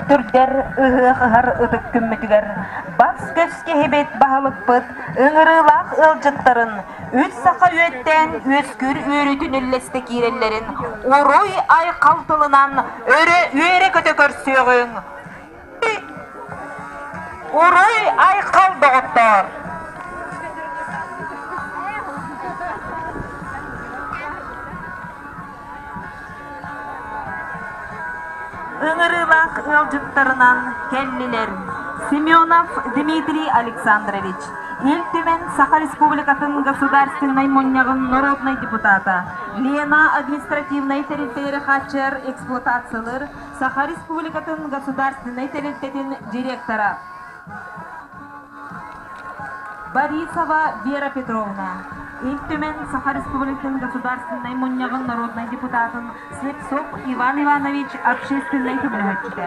Төхтүрдэр ыһыах ыһар ытык күммүтүгэр бас-көс киһибит баһылыкпыт ыҥырыылаах ыалдьыттарын үс саха үөттээн үөскүүр үөрүүтүн үллэстэ киирэллэрин уруй-айхал тылынан өрө үөрэ-көтө көрсүөҕүҥ! Уруй-айхал доҕоттоор! Ыҥырыылаах ыалдьыттарынан кэллилэр Семенов Дмитрий Александрович, Ил Түмэн Саха Республикатын Государственнай Мунньаҕын народнай депутата, Лена административнай тэрилтэлэри хааччыйар эксплуатациялыыр Саха Республикатын Государственнай тэрилтэтин директора. Борисова Вера Петровна, Ил Түмэн Саха Республикатын Государственнай Мунньаҕын народнай депутатын Слепцов Иван Иванович общественнай көмөлөһөөччүтэ.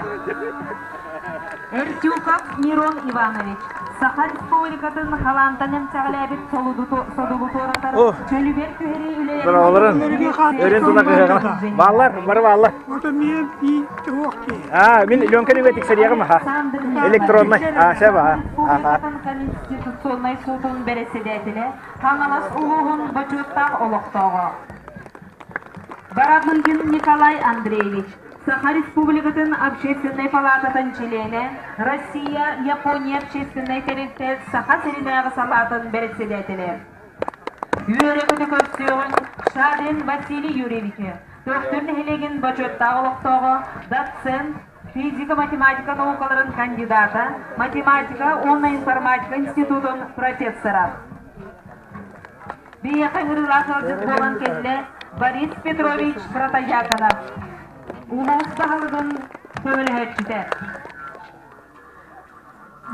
Эртюков Мирон Иванович, Саха Республикатын халаантан эмсэҕэлээбит содулу туоратар чөлүгэр түһэрии Здороваларын. Өрүн тула кыһыҕа. Бааллар, бары бааллар. А, мин Ленка нүгэ тиксэриэҕим аха. Электроннай. А, сэ баха. Аха. Конституционнай суутун бэрэссэдээтэлэ, Хаҥалас улууһун бочуоттаах олохтооҕо. Барабыгин Николай Андреевич, Саха Республикатын Общественнай палаататын чилиэнэ, Россия, Япония общественнай тэрилтэ Саха сиринээҕи салаатын бэрэссэдээтэлэ. Үөрэ-көтө көрсүөҕүҥ Шадрин Василий Юрьевичи, Төхтүр нэһилиэгин бочуоттаах олохтооҕо, доцент, физико-математика наукаларын кандидата, математика уонна информатика институтун профессора. Биһиэхэ ыҥырыылаах ыалдьыт буолан кэллэ Борис Петрович Протодьяконов, улуус баһылыгын көмөлөһөөччүтэ.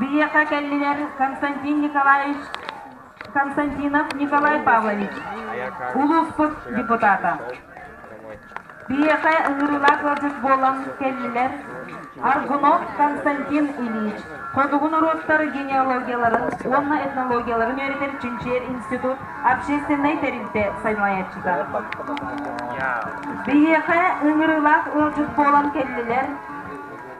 Биһиэхэ кэллилэр Константин Николаевич Константинов Николай Павлович, улууспут депутата. Биһиэхэ ыҥырыылаах ыалдьыт буолан кэллилэр Аргунов Константин Ильич, Хотугу норуоттар генеалогияларын уонна этнологияларын үөрэтэр чинчийэр институт общественнай тэрилтэ салайааччыта. Биһиэхэ ыҥырыылаах ыалдьыт буолан кэллилэр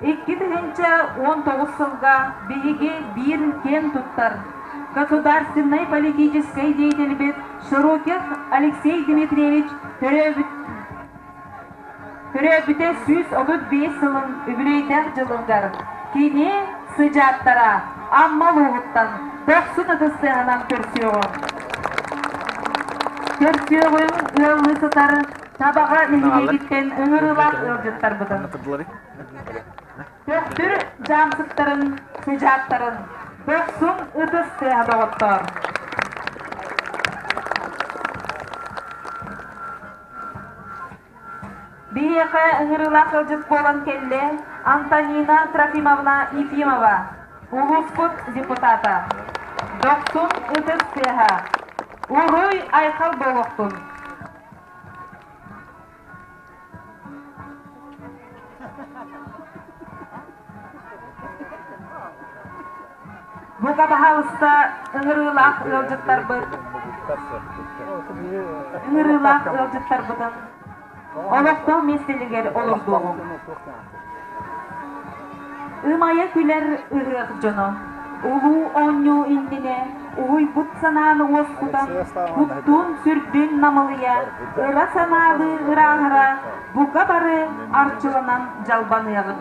2019 сылга биһиги биир киэн туттар государственнай политическай деятельбит Широких Алексей Дмитриевич төрөөбүт төрөөбүтэ 135 сылын үбүлүөйдээх дьылыгар кини сыдьааттара Амма улууһуттан дохсун ытыс тыаһынан көрсүөҕүҥ. Көрсүөҕүҥ ыаллыы сытар Табаҕа нэһилиэгиттэн ыҥырыылаах ыалдьыттарбытын. Төхтүр дьаамсыктарын, сыдьааттарын дохсун ытыс тыаһа доҕоттоор! Биһиэхэ ыҥырыылаах ыалдьыт буолан кэллэ Антонина Трофимовна Ефимова, улууспут депутата. Дохсун ытыс тыаһа! Уруй айхал буолуохтун! Бука баһаалыста ыҥырыылаах ыалдьыттарбыт ыҥырыылаах ыалдьыттарбытын олохтоох миэстэлигэр олордуоҕуҥ. Ымайа күлэр ыһыах дьоно, улуу оонньуу иннинэ уһуйбут санааны уоскутан, куттуун-сүрдүүн намылыйа, ыра санаалыы ырааһыра, бука бары арчыланан дьалбаныаҕыҥ.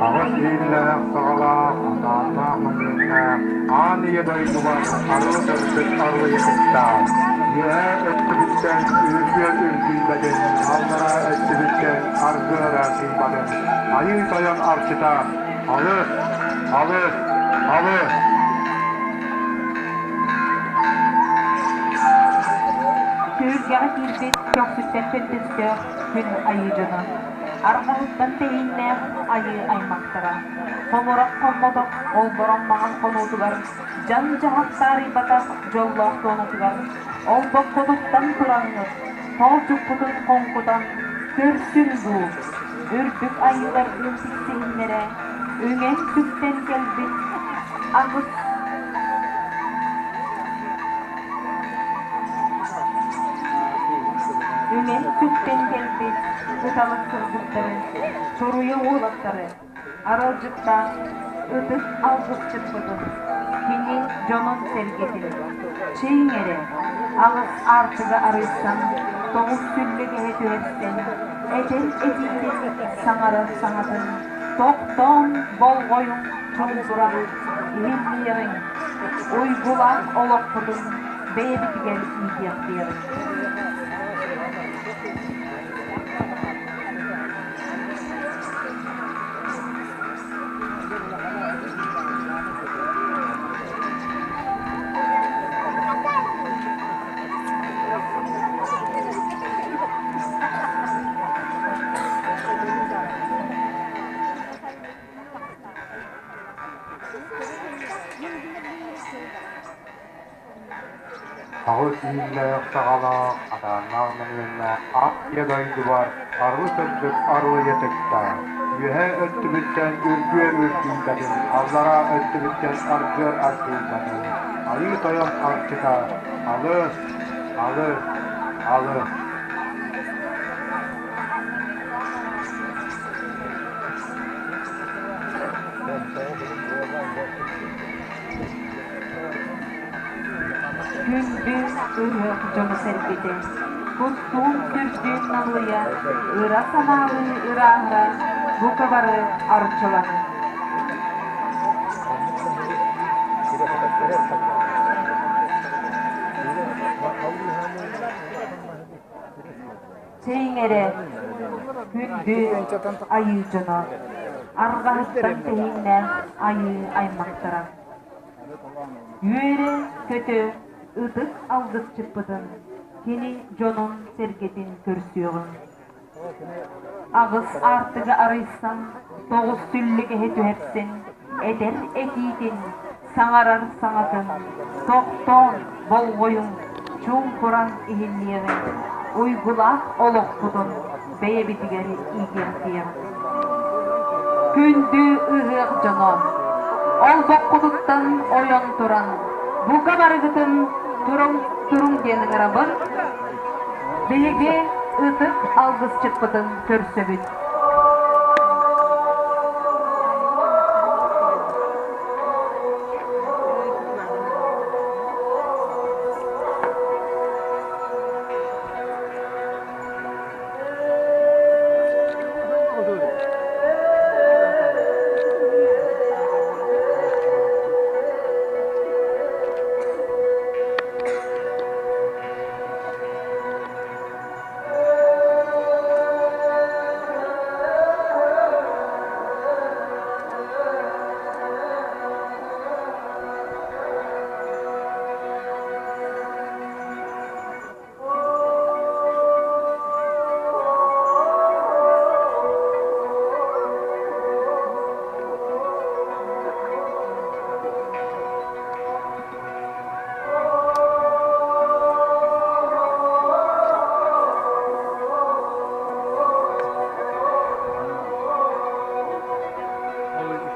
Аҕыс ииллээх саҕалаах, атааннаах мөҥүөннээх, аан ийэ дойдубар арыы сырдык арыйа кыттаах, үөһээ өттүбүттэн үргүөр үргүйбэтин, аллараа өттүбүттэн аргыара сыыйбатын, Айыы Тойон арчыта, алыс, алыс, алыс! Түһүлгэҕэ киирбит көхсүттэн көнтөстөөх күн айыы дьоно, арҕаһыттан тэһииннээх айыы аймахтара, хомурах хоммотох олборон маҥан хонуутугар, дьан-дьаһах таарыйбатах дьоллоох туонатыгар, олбоххутуттан тураҥҥыт, хоолдьуккутун хоҥкутан, көрсүҥ дуу, үрдүк айыылардыын өттүттэн кэлбит кыталык кыргыттары, туруйа уолаттары аралдьыттаах ытык алгысчыппытын, кини дьонун-сэргэтин, чиҥ эрэ, аҕыс аартыга арыйсан, тоҕус сүллүгэһи түһэрсэн, этэр этиитин, саҥарар саҥатын тохтоон болҕойуҥ чуҥкуран иһиллиэҕиҥ, уйгулаах олохпутун бэйэбитигэр иитиэхтиэҕиҥ. Аҕыс ииллээх-саҕалаах, атааннаах мөҥүөннээх ат ийэ дойдубар арыы сырдык арылыйа тыкта. Үөһээ өттүбүттэн үргүөр үргүйбэтин, аллараа өттүбүттэн ардьыар ардыйбатын. Айыы Тойон арчыта, алыс, алыс, алыс. Күндү ырыах дьоно-сэргэтэ, кустуун-сүрдүүн налыйа, ыра санаалыы ырааһыра бука бары арчыланыҥ. Чэйиҥ эрэ, күндү айыы дьоно, арҕаһыттан тэһииннээх айыы аймахтара. Үөрэ-көтө ытык алгысчыппытын, кини дьонун-сэргэтин көрсүөҕүҥ. Аҕыс аартыгы арыйсан, тоҕус сүллүгэһи түһэрсэн, этэр этиитин, саҥарар саҥатын тохтоон, болҕойуҥ, чуҥкуран иһиллиэҕиҥ, уйгулаах олохпутун бэйэбитигэр иитиэхтиэҕиҥ. Күндү ыһыах дьоно, олбоххутуттан ойон туран, бука барыгытын туруҥ, туруҥ диэн ыҥырабын. Биһиги ытык алгысчыппытын көрсөбүт.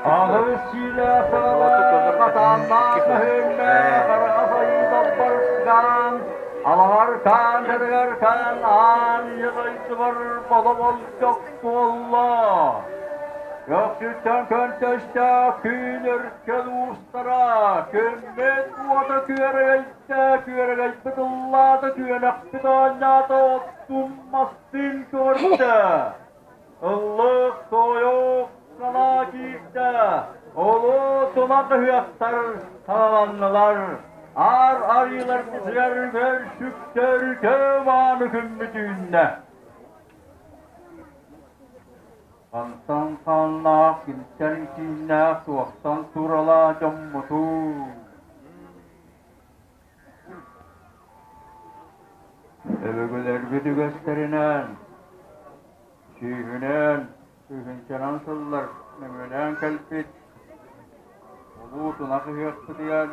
Аҕыс сиилээх саҥалаах, хатааннаах мөһүөннээх, араҥас айыы далбардаан, алаҕар хаан дьарыгар хаан аан ийэ дойдубар боло-болдьох буолла. Көхсүттэн көнтөстөөх түүн өркөн уустара, күммүт уота күөрэгэйдэ, күөрэгэйбит ыллаата, күөнэхпит оонньоото, оттун мастыын көҕөрдө. Ыллык, тойук, санаа киирдэ, улуу тунах ыһыахтар саҕаланнылар. Аар арыыларбытыгар көрсүктэр үтүө мааны күммүт үүннэ. Хантан хааннаах, кимтэн кииннээх, туохтан тууралаа дьоммутуу. Өбүгэлэрбит үгэстэринэн, сүүһүнэн, тыһыынчанан сыллар нөҥүөлээн кэлбит улуу тунах ыһыахпытыгар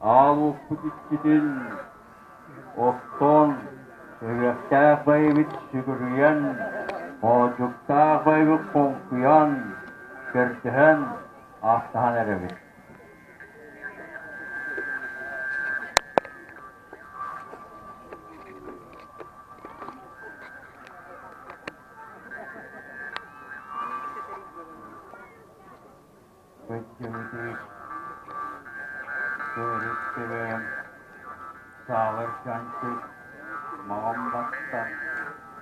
аал уоппут иччитин оттон Сүһүөхтээх байбыт сүгүрүйэн, Моодьуктаах байбыт хоҥкуйан, көрдөһөн, ааттаһан эрэбит. Төрүт төбөм саалар чанчык, маҕан баттах,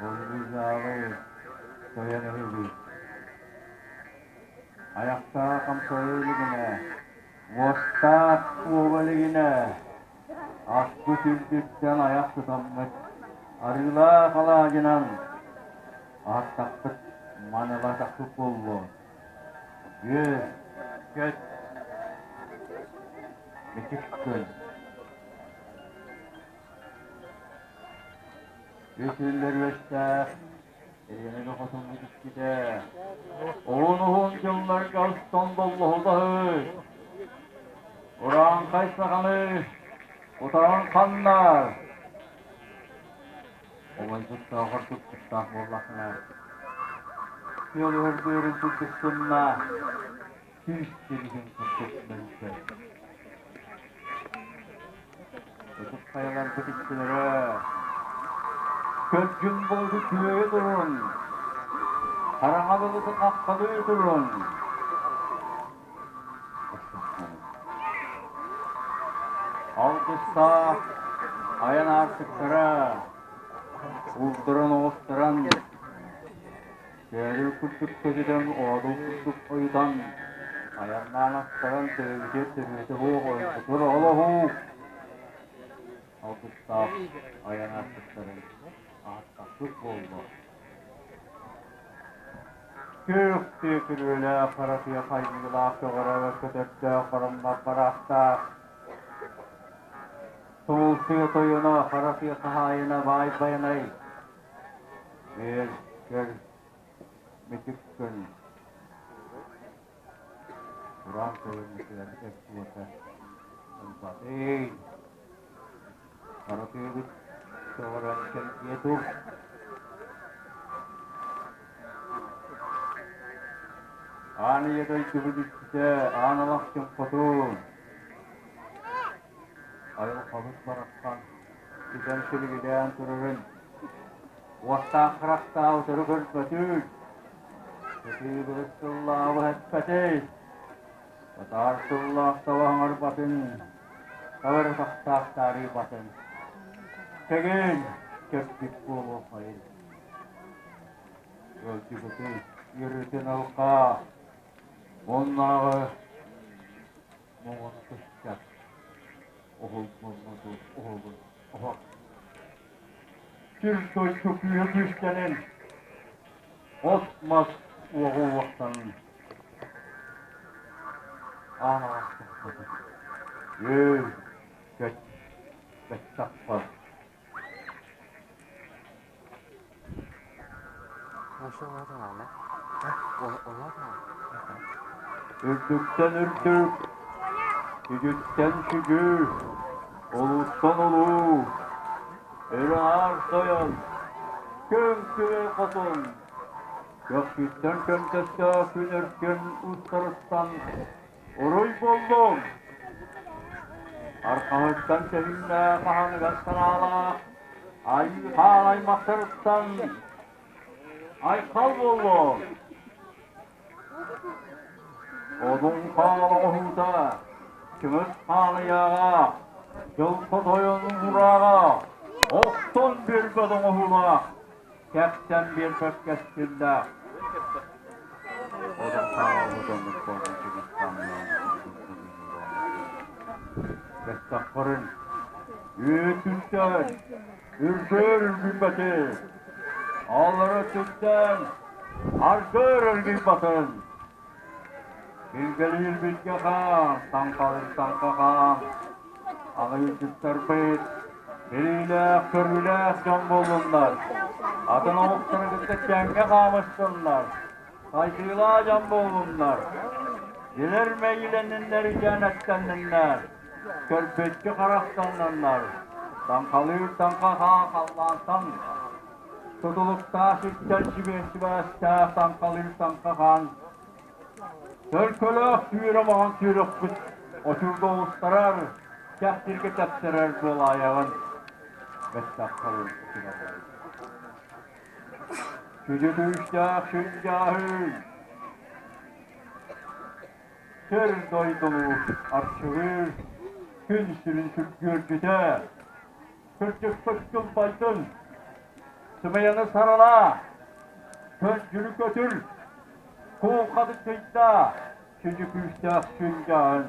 улуу-дьаалы тойон эһиги. Айахтаах амсайа илигинэ, уостаах уоба илигинэ, аспыт үрдүттэн айах тутаммыт, арыылаах алаадьынан аһаттахпыт маанылаатахпыт буоллун. Үөр, көт, Мичик күн. Үс үллэр үөстээх, Эриэнэгэ хотуммут иккитэ. Уһун-уһун дьылларга устан доллоһутаһы. Урааҥхай саханы утаран ханнар. Олойбуттааҕар туппуттаах буоллаххына, күөл өһөргүөрүн курдук күүс силиһин курдук мөлтөх. Ытык хайаларбыт иччилэрэ Көлдьүн былыты күөйэ турун, хараҥа былыты хаххалыы турун. Алгыстаах айан аартыктара уурдаран оҕустаран Көөрүл курдук көтүтэн, оодул курдук ойутан, айаннаан астаран төрүбүтүгэр төрүөтэ суох ойбутур олоһуу алгыстаах айан аартыктарын ааттаппыт буолла. Күөх тыа күрүөлээх, хара тыа хайгыылаах, көҕөрөөбөт көтөрдөөх, бараммат бараахтаах, Тумул тыа тойоно, хара тыа хаһаайына Баай Байанай Үөр, көр, мичик күн. Тураан көймүтүгэр эппиэтэ ылбатый. Хара тыабыт көҕөрөн кэлгиэ тур. Аан ийэ дойдубут иччитэ, аан алахчын хотун. Айылҕабыт барахсан ситэн силигилээн турарын уоттаах харахтаах утары көрбөтүн, сытыы былыт тыллаабы эппэтин, татаар тыллаах таба оҥорбатын, табар атахтаах таарыйбатын. Тэгин кэппит буолуоххайын. Ыалдьыбытын, үөрүүтүн алҕаа, уоннааҕы Моҕону кыччат, уһулбуммуту уһулун оһох. Сир дойду күүһэ күүстэнэн, от-мас уоҕу уохтанан, аан аҕахсыппыт. Үөл, көт, бэттахпар. Үрдүктэн үрдүк, сүдүттэн сүдү, улууттан улуу, өрө-аар тойон, күн күбэй хотун, көхсүттэн көмтөстөөх күн өркөн устарыттан Уруй буоллун! Архаһыттан сэриннээх аһыныгас санаалаах айыы-хаан аймахтарыттан айхал буоллун! Одун хаан оҥоһуута, чыҥыс хаан ыйааҕа, дьылҕа тойон уурааҕа, охтон биэрбэт оҥоһуулаах, кэптэн биэрбэт кэскиллээх. Бэстэххэрин үөтүттэн үргөр үргүйбэти, аллара өттүттэн аргыр үргүйбатын. Билгэлиир билгэ хаан, таҥхалыыр таҥха хаан, аҕыйдыттарбыт билиилээх, көрүүлээх дьон буоллуннар, атын омуктары кытта тэҥҥэ хаамыстыннар, сайдыылаах дьон буоллуннар, билэр мэйиилэнниннэр, ичээн эттэнниннэр, көрбүччү харахтанныннар, таҥхалыыр таҥха хаан халлаантан тутулуктаах сиртэн сибээстээх таҥхалыыр таҥха хаан Төлкөлөөх түүрэ маҕан сүрэхпит очурга оҕустарар, кэхтиргэ тэптэрэр буолаайаҕын бэстэххэ Сүдү күүстээх сүрдээһин сир дойдуну арчылыыр. Күн сирин сүргүөрдүтэ, кырдьыксыт кылбайдын, сымыйаны саралаа, көнчүрү көтүр, куукаты кыйдаа, сүдү күүстээх сүнньэҕин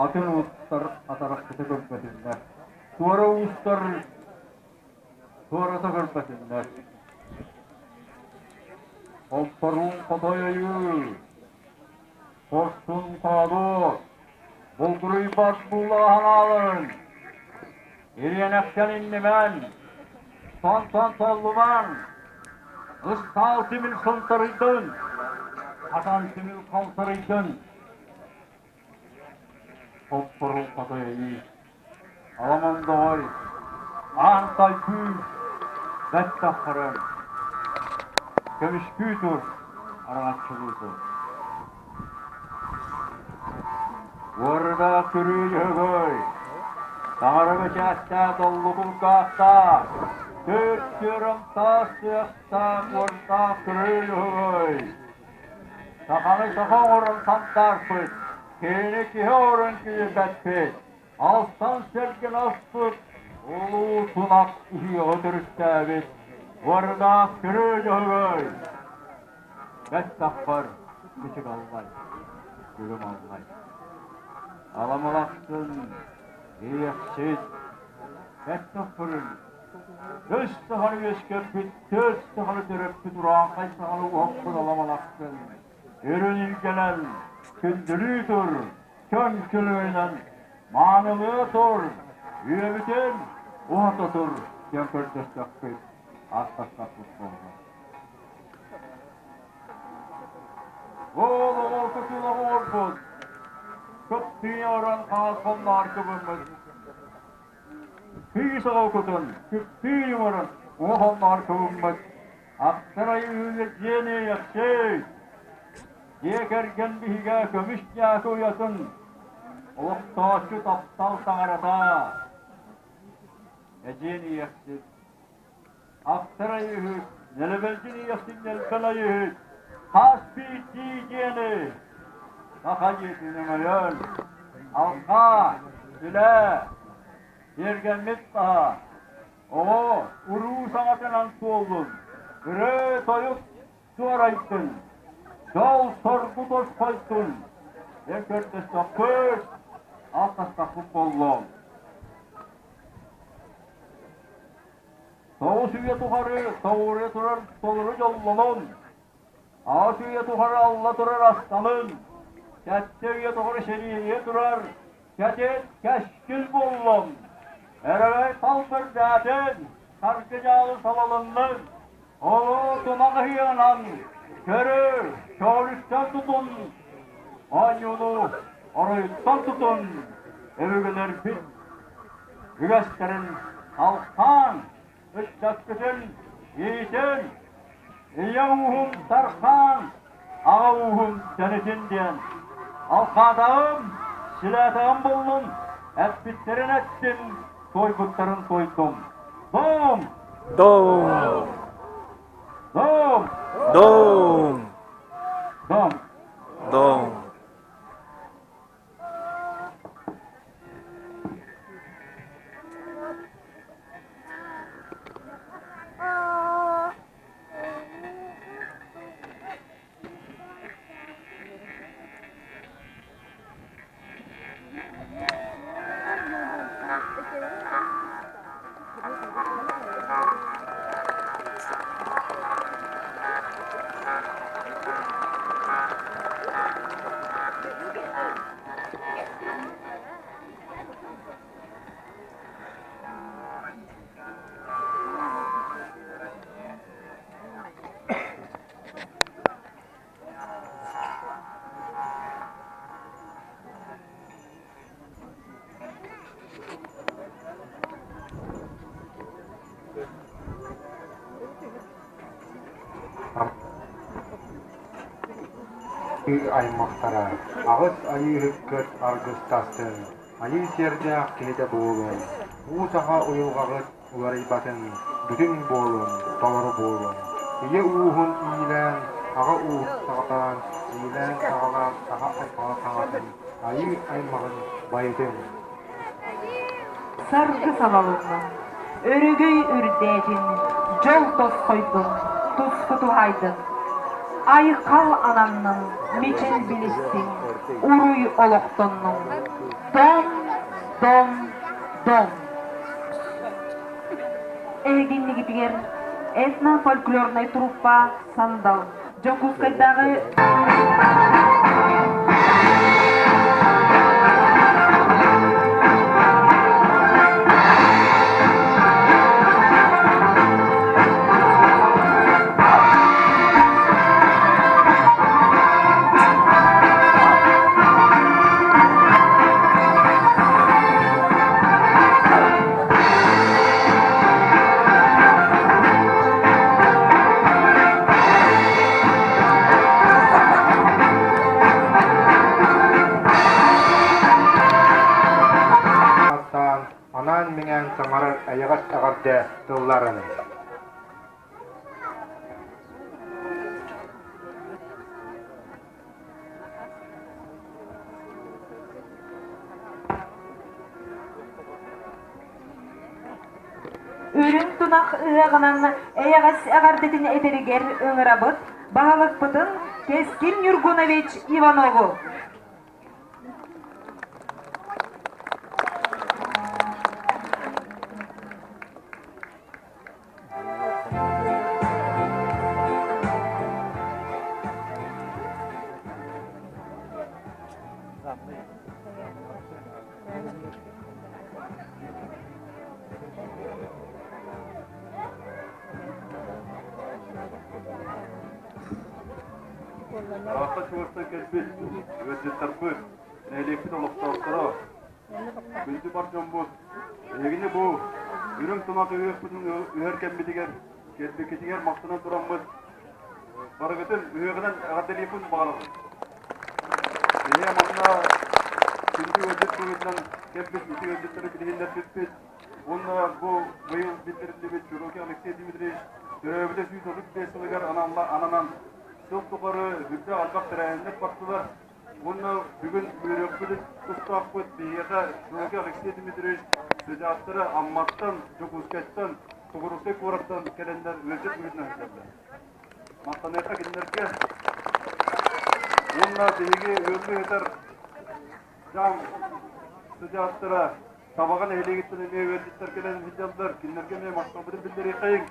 атын уустар атарахсыта көрбөтүннэр, туора уустар туората көрбөтүннэр. Холторуун хотой ойуу, хорсун хоодуот, Булгуруйбат буулаҕаһын ааларын, ириэнэхтэн иннимэн, тон-тон толлумаҥ, ыстаал тимир сынтарыйдын, хатан тимир халтарыйдын. Хоппорун хотойойуу, аламан доҕой, аан тайгыы, бэт таххаран, көмүскүү тур, араҥаччылыы тур. Уордаах күрүү Дьөһөгөй, таҥара бэчээттээх доллукун каахтаах, төрт түөрөм таас тыастаах уордаах күрүү Дьөһөгөй. Саханы саха оҥорон сантаарпыт, киһини киһи оҥорон киирбэппит, алтан сэргэн аспыт, улуу тунах ыһыаҕы төрүттээбит уордаах күрүү Дьөһөгөй. Бэт таххар кычык аллай, күлүм аллай. Аламалахсын, иэхсит, бэт таххарын, көс саханы үөскэппит, көс саханы төрөппүт урааҥхай саханы уһаппыт аламалахсын, үрүн илгэлэн, күндүлүү тур, көҥ көлүөнэн маанылыы тур, үөбүтүн уһата тур диэн көрдөстөхпүт, ааттастахпыт буолла. Ол оҕо кутулах оҥорбут, кыптыйа орон хаас хонноор кыбыммыт. Кыыс оҕо кутун кыптыый оҥорон оҕо хонноор кыбыммыт. Ахтар айыыһыга дьиэни яхшы, дьиэ кэргэн биһигэ көмүс ньаакы уйатын, олохтооччу таптал таҥарата. Эдьиэн ийэхсит Ахтар айыыһыт, нэлэбэлдьин ийэхсин нэлбэл айыыһыт, хас биирдии диэни саха дьиэтин өҥөйөн, алҕаа, үлэ, тиэргэммит таһа, оҕо уруу саҥатынан туоллун, ырыа-тойук туорайдын, дьол-соргу тосхойдун, диэн көрдөстөхпүт, алтастахпыт буоллун. Тоҕус үйэ тухары тоҕуоруйа турар толору дьоллонон, аҕыс үйэ тухары алла турар астанын, сэттэ үйэ тухары сэриилиэ турар кэтит кэскил буоллун, эрэгэй талбырдаатын, саргы-дьаалы салалыннын, олоо тумах ыһыаҕынан көрү көҕүлүттэн тутун, оонньууну оройуттан тутун, өбүгэлэрбит үгэстэрин алхаан, ыччаккытын иитин, ийэ ууһум тархаан, аҕа ууһум тэнитин диэн алхаатаҕым, силээтэҕим буллум, эппиттэрин эттим, туойбуттарын туойдум. Дом! Дом! Дом! Дом! Дом! Дом! Аймахтара аҕыс айыыһыккыт аргыстастын, айыы сиэрдээх киһитэ буолуҥ, уу саха уйулҕаҕыт уларыйбатын, бүтүн буолуҥ, толору буолуҥ. Ийэ ууһун иилээн, аҕа ууһун саҕалаан, иилээн-саҕалаан саха аймаҕа хаҥатын, айыы аймаҕын байытыҥ. саргы салалыннын, өрөгөй үрдээтин, дьол тосхойдун, туску туһаайдын, айхал ананнын, мичил билистин, уруй олохтоннун. Дом, дом, дом. Эһигиннигитигэр этно-фольклорнай труппа «Сандал» Дьокуускайдааҕы Аттаан, анаан-минээн саҥарар эйэҕэс эҕэрдэ тылларын. Үрүҥ тунах ыһыаҕынан эйэҕэс эҕэрдэтин этэригэр ыҥырабыт баһылыкпытын Кэскил Ньургунович Иванову. Араста чугастан кэлбит ыалдьыттарбыт, нэһилиэкпит олохтоохторо, күндү бар дьоммут, эһигини бу үрүҥ тунах ыһыахпытын ыһар кэммитигэр кэлбиккитигэр махтанан тураммыт барыгытын ыһыаҕынан эҕэрдэлиэхпин баҕарабын. Биһиги манна күндү ыалдьыт быһыытынан кэлбит ити ыалдьыттары билиһиннэрбиппит уонна бу быйыл биллэриллибит Чуруки Алексей Дмитриевич төрөөбүтэ 135 сылыгар ананан сыл тухары үрдэ элбэх тэрээһиннэр бардылар. Уонна бүгүн үөрүөхпүт тустаахпыт биһиэхэ Чуруки Алексей Дмитриевич сыдьааттара Амматтан, Дьокуускайтан, Субуруускай куораттан кэлэннэр ыалдьыт быһыытынан сылдьаллар. Махтаныахха кинилэргэ уонна биһиги ыаллыы сытар дьаам сыдьааттара Табаҕа нэһилиэгиттэн эмиэ ыалдьыттар кэлэн сылдьаллар. Кинилэргэ эмиэ махталбытын биллэриэххэйиҥ.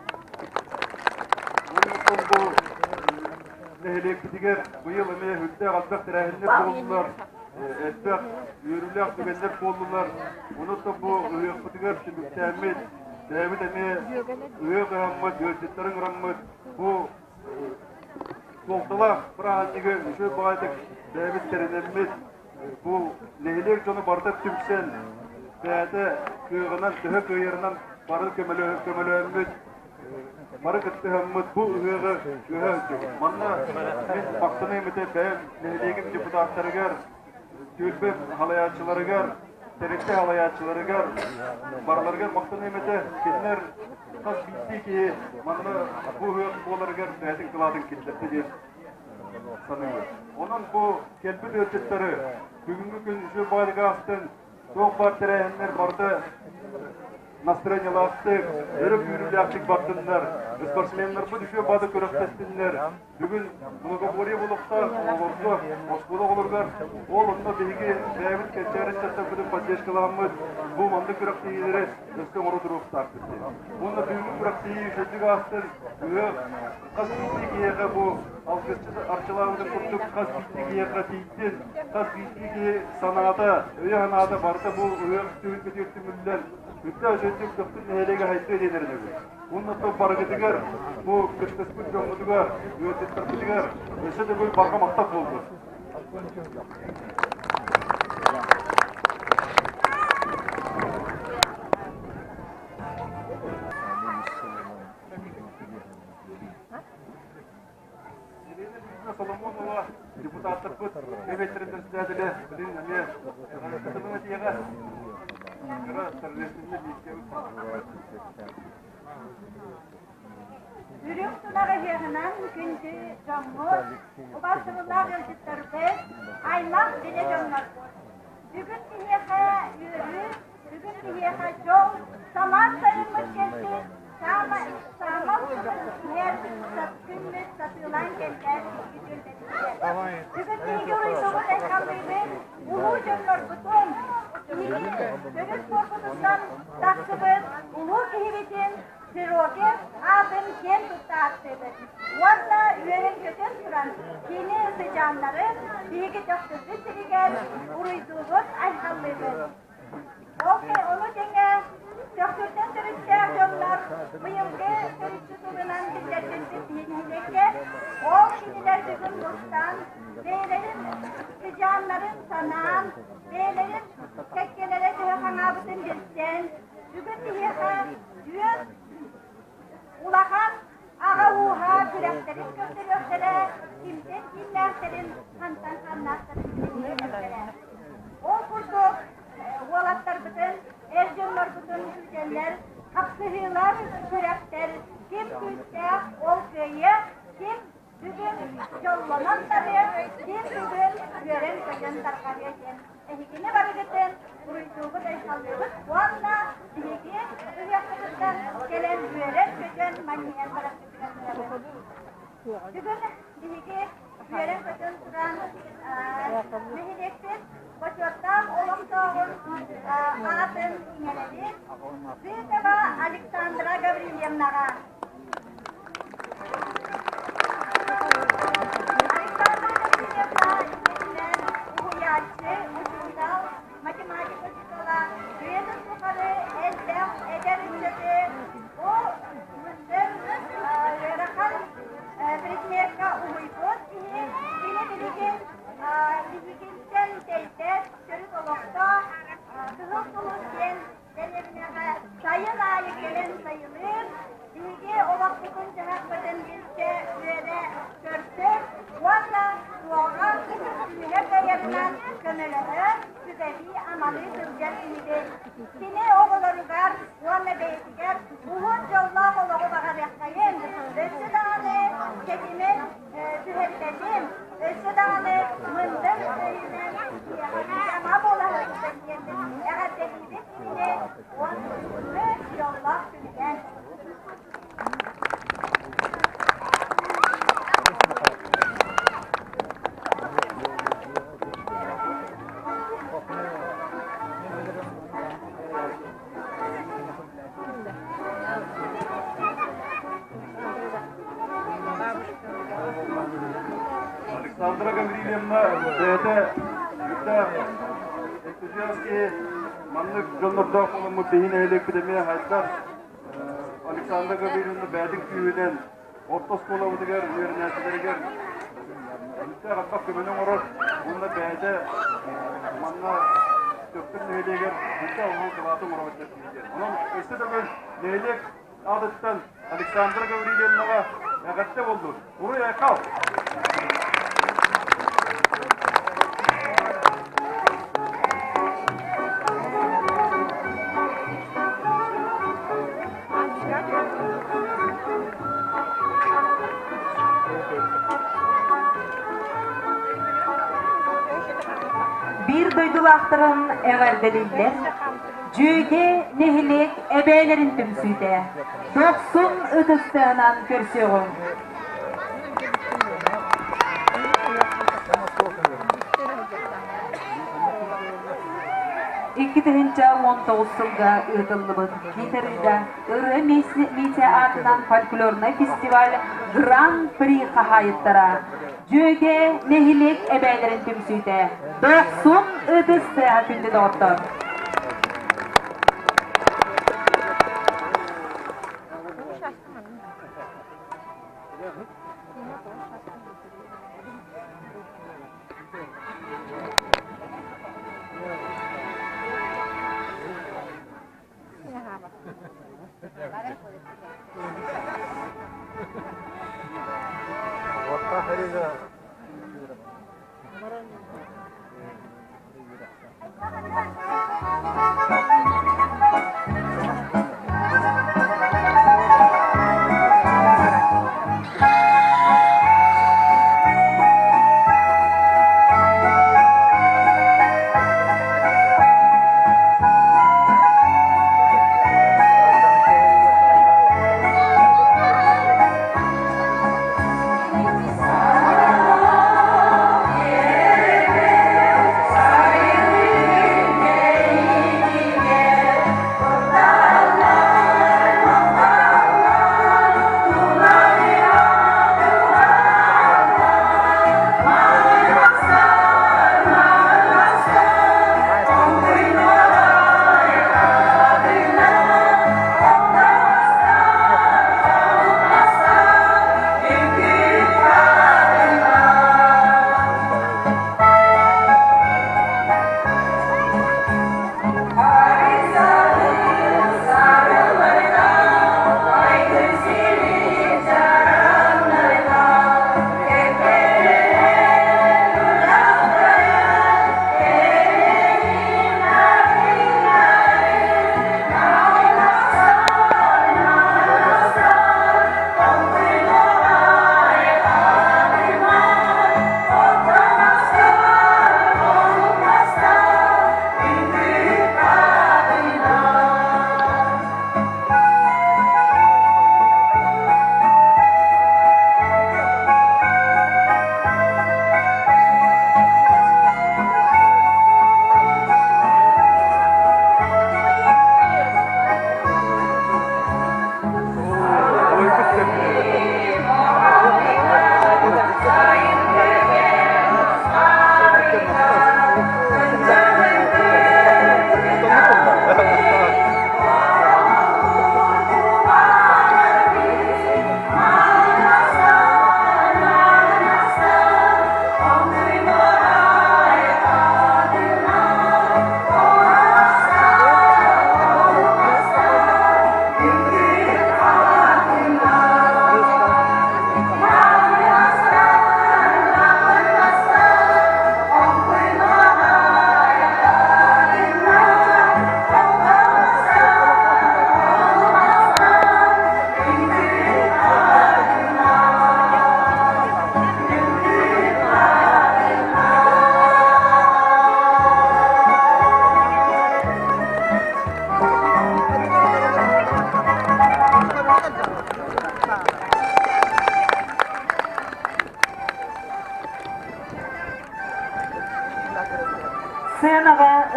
Онтон бу нэһилиэкпитигэр быйыл эмиэ сүрдээх элбэх тэрээһиннэр буоллулар, элбэх үөрүүлээх түгэннэр буоллулар. Онон бу ыһыахпытыгар түмүктээммит, бэйэбит эмиэ ыһыах ыһаммыт, ыалдьыттары ыҥыраммыт, бу суолталаах бырааһынньыгы үчүгэй баҕайытык бэйэбит тэринэммит, бу нэһилиэк дьоно барыта түмсэн, бэйэтэ кыаҕынан, төһө кыайарынан бары көмөлөөммүт, бары кыттыһаммыт бу ыһыаҕы ыһа сылдьабыт. Манна мин махтаныам этэ бэйэм нэһилиэгим депутаттарыгар, түөлбэ халайааччыларыгар, тэрилтэ халайааччыларыгар барыларыгар махтаныам этэ. Кинилэр хас биирдии киһи манна бу ыһыах буоларыгар бэйэтин кылаатын киллэрдэ диэн саныыбын. Онон бу кэлбит ыалдьыттары бүгүҥҥү күн үчүгэй баҕайытык аастын, туох баар тэрээһиннэр барыта настроениелаахтык, өрө күүрүүлээхтик бардыннар, спортсменнарбыт үчүгэй баҕайытык күрэхтэстиннэр. Бүгүн многоборье буолуохтаах оҕолорго, оскуола оҕолоругар ол онно биһиги бэйэбит кэнчээри ыччаттарбытын поддержкалааммыт бу маннык күрэхтэһиилэри өссө оҥоро туруохтаахпыт диэн. Уонна бүгүҥҥү күрэхтэһии үчүгэйдик аастын, ыһыах хас биирдии киһиэхэ бу алгысчыт арчылаабытын курдук хас биирдии киһиэхэ тиийдин, хас биирдии киһи санаата, өйө-санаата барыта бу ыһыах түһүлгэтигэр түмүллэн, үрдэ үчүгэйдик Төхтүр нэһилиэгэ хайдыа диэн эрэнэбит. Уонна барыгытыгар, бу кыттыспыт дьоммутугар, ыалдьыттарбытыгар өссө төгүл барҕа махтал буоллун. Елена Юрьевна Соломонова депутаттарбыт эбэтэрин председателэ билин эмиэ этиэҕэ кыра торжественный Үрүҥ тунах ыһыаҕынан күндү дьоммут, убастыбыллаах ыалдьыттарбыт, аймах билэ дьоннорбут. Бүгүн киһиэхэ үөрүү, бүгүн киһиэхэ биһиэхэ дьол, самаан сайыммыт кэлбит, саамай саамал сылын иһэр күммүт сатыылаан кэллэ биһиги түөлбэбитигэр. Бүгүн биһиги уруйдуубут айхаллыыбыт, улуу дьоннорбутун, биһиги төрүт буорбутуттан тахсыбыт улуу киһибитин Широких аатын киэн тутта ааттыыбыт уонна үөрэн-көтөн туран кини сыдьааннарын биһиги төхтүрбүт сиригэр уруйдуубут, айхаллыыбыт. Ол ону тэҥэ Төхтүртэн төрүттээх дьоннор быйылгы төрүччү сылынан биллэрбиппит нэһилиэккэ ол кинилэр бүгүн мустан бэйэлэрин сыдьааннарын санаан, бэйэлэрин кэккэлэрэ төһө хаҥаабытын билсэн, бүгүн биһиэхэ түөрт улахан аҕа ууһа күрэхтэрин көрдөрүөхтэрэ, кимтэн кииннээхтэрин, хантан ханнаахтарын билиһиннэриэхтэрэ. Ол курдук уолаттарбытын, эр дьоннорбутун күүтэллэр, хапсыһыылар, күрэхтэр, ким күүстээх, ол кыайыа, ким бүгүн дьоллонон барыа, ким бүгүн үөрэн-көтөн тарҕаһыа диэн эһигини барыгытын уруйдуубут-айхаллыыбыт уонна биһиги ыһыахпытыттан кэлэн үөрэн-көтөн манньыйан бараргытыгар ыҥырабыт. Бүгүн биһиги үөрэн-көтөн туран нэһилиэкпит бочуоттаах олохтооҕун аатын иҥэрэбит Сытова Александра Гаврильевнаҕа. Александра Гаврильевна идэтинэн уһуйааччы, учуутал, математика учуутала, үйэтин тухары элбэх эдэр ыччаты бу мындыр ыарахан предмеккэ уһуйбут киһи, кини билигин биһигинтэн тэйбэт төрүт олохтоох Кыһыл Сулус диэн дэриэбинэҕэ сайын аайы кэлэн сайылыыр, биһиги олохпутун-дьаһахпытын билсэ, үөрэ көрсөр уонна туоҕа күүһэ кыайарынан көмөлөһө, сүбэлии-амалыы сылдьар киһибит. Кини оҕолоругар уонна бэйэтигэр уһун дьоллоох олоҕу баҕарыаххайын, өссө даҕаны сэтимин түһэрбэтин, өссө даҕаны мындыр өйүнэн киһиэхэ буола сылдьан диэммит эҕэрдэлиибит кинини уонна дьоллоох күнүнэн. Александра Гаврильевна бэйэтэ үрдээх энтузиаст киһи маннык дьоннордоох буоламмыт биһи нэһилиэкпит эмиэ хайдах Александра Гаврильевна бэйэтин күүһүнэн орто оскуолабытыгар үөрэнээччилэригэр үрдээх элбэх көмөнү оҥорор уонна бэйэтэ манна Төхтүр нэһилиэгэр үрдээх улахан кылааты оҥорор диэн. Онон өссө төгүл нэһилиэк аатыттан Александра Гаврильевнаҕа эҕэрдэ буоллун. Уруй айхал! Биир дойдулаахтарын эҕэрдэлииллэр Дьүөгэ нэһилиэк эбээлэрин түмсүүтэ дохсун ытыстыанан көрсүөҕүҥ. 2019 сылга ыытыллыбыт Гитарыга Ырыа Митя аатынан фольклорнай фестиваль Гран-при хаһаайыттара Дьүөгэ нэһилиэк эбээлэрин түмсүүтэ Дохсун ытыс тыаһа күндү доҕоттор!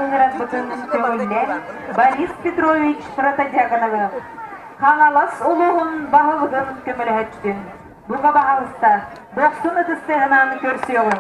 ыҥырарбытын көҥүллээн Борис Петрович Протодьяконовы, Хаҥалас улууһун баһылыгын көмөлөһөөччүтүн, бука баһаалыста, дохсун ытыс тыаһынан көрсүөҕүҥ.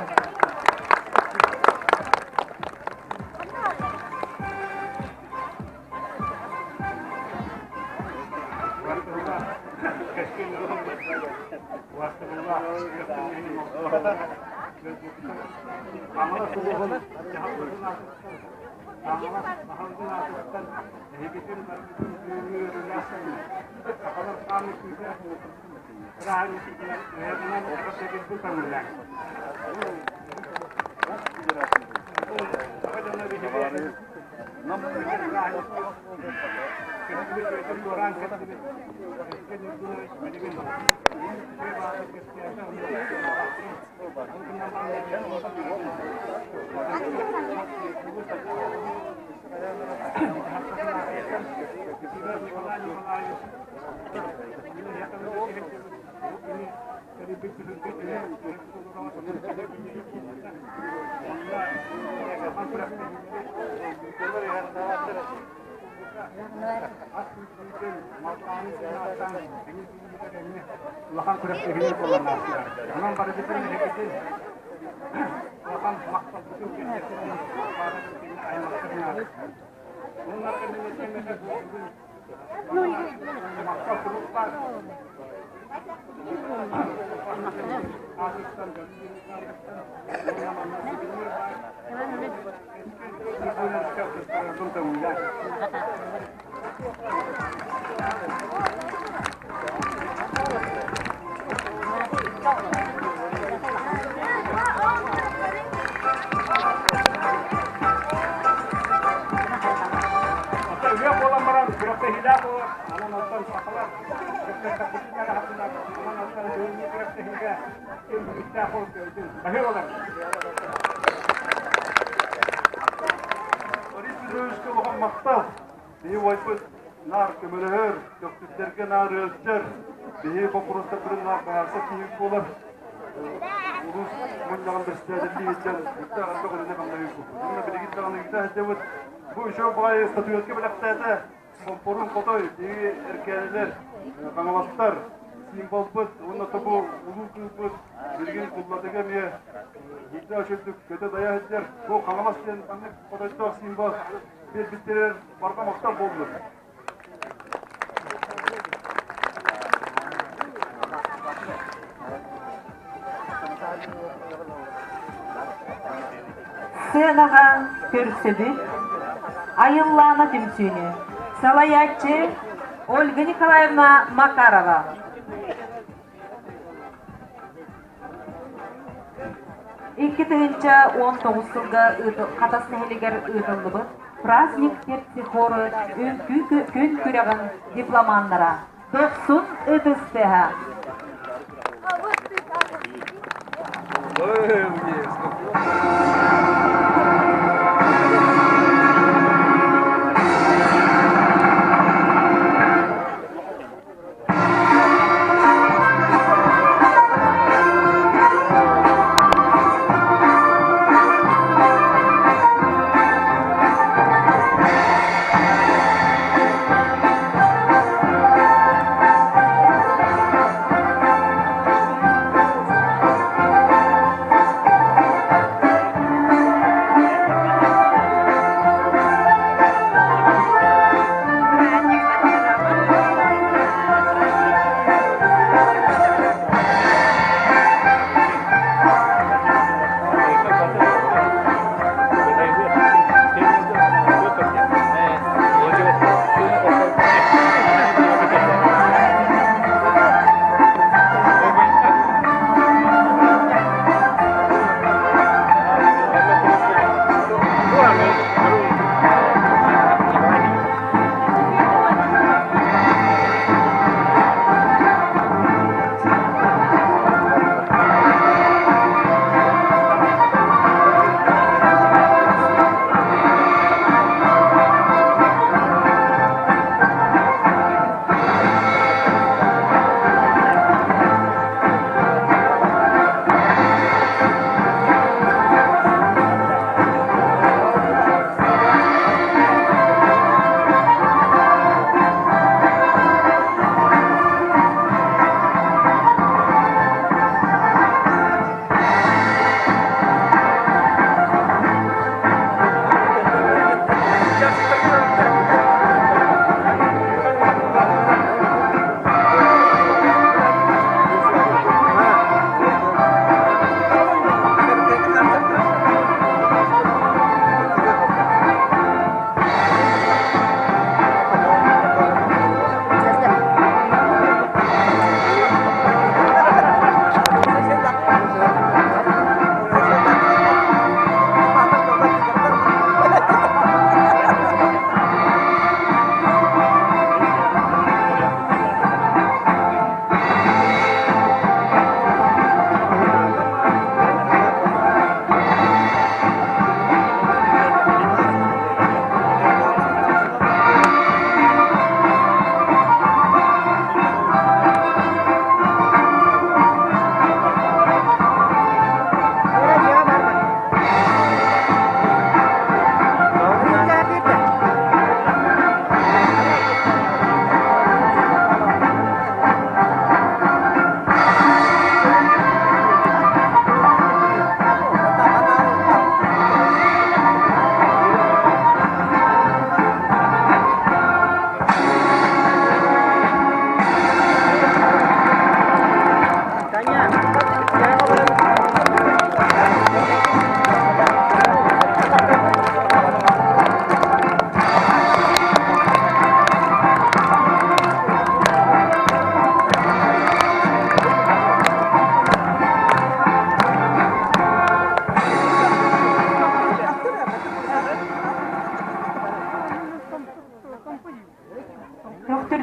Улахан күрэхтэһиилэр буолан аастылар. Онон барыгытын эһигитин улахан махталбытын тиэрдиэхпитин аймахтарына. Оннарга мин этиэм этэ бүгүн махтал суруктаах аатыттан Үһүө буолан баран күрэхтэһиилээх буолар. Онон оттон сахалар онон оттон бүгүҥҥү күрэхтэһиигэ ким күүстээх буолуп баһыы болар. Борис Петровичка улахан махтал. Биһи уойбут наар көмөлөһөр, көхтүттэргэ наар ыалдьар, биһи боппуруостарбытын наар быһаарса киһи буолар. Улуус мунньаҕын председателлии сылдьан бүттэ элбэх үлэни хамнаһыы курдук. Уонна билигин даҕаны ыыта сылдьабыт. Бу үчүгэй баҕайы статуэтка бэлэхтээтэ. Хомпорун хотой, биһиги эркээлилэр, хаҥаластар, символбыт уонна тобу улуу кыылбыт билигин куллатыга эмиэ биирдэ үчүгдүк көтө-дайа сылдьар. Бу Хаҥалас диэн маннык хотойдоох символ биэрбиттэригэр барҕа махтал буоллун. Сыанаҕа көрсөбүт Айыллаана түмсүүнү салайааччы Ольга Николаевна Макарова. 2019 сылга Хатас нэһилигэр ыытыллыбыт «Праздник терпсихоры» үҥкүү күн күрэҕин дипломаннара Дохсун ытыс тыаһа.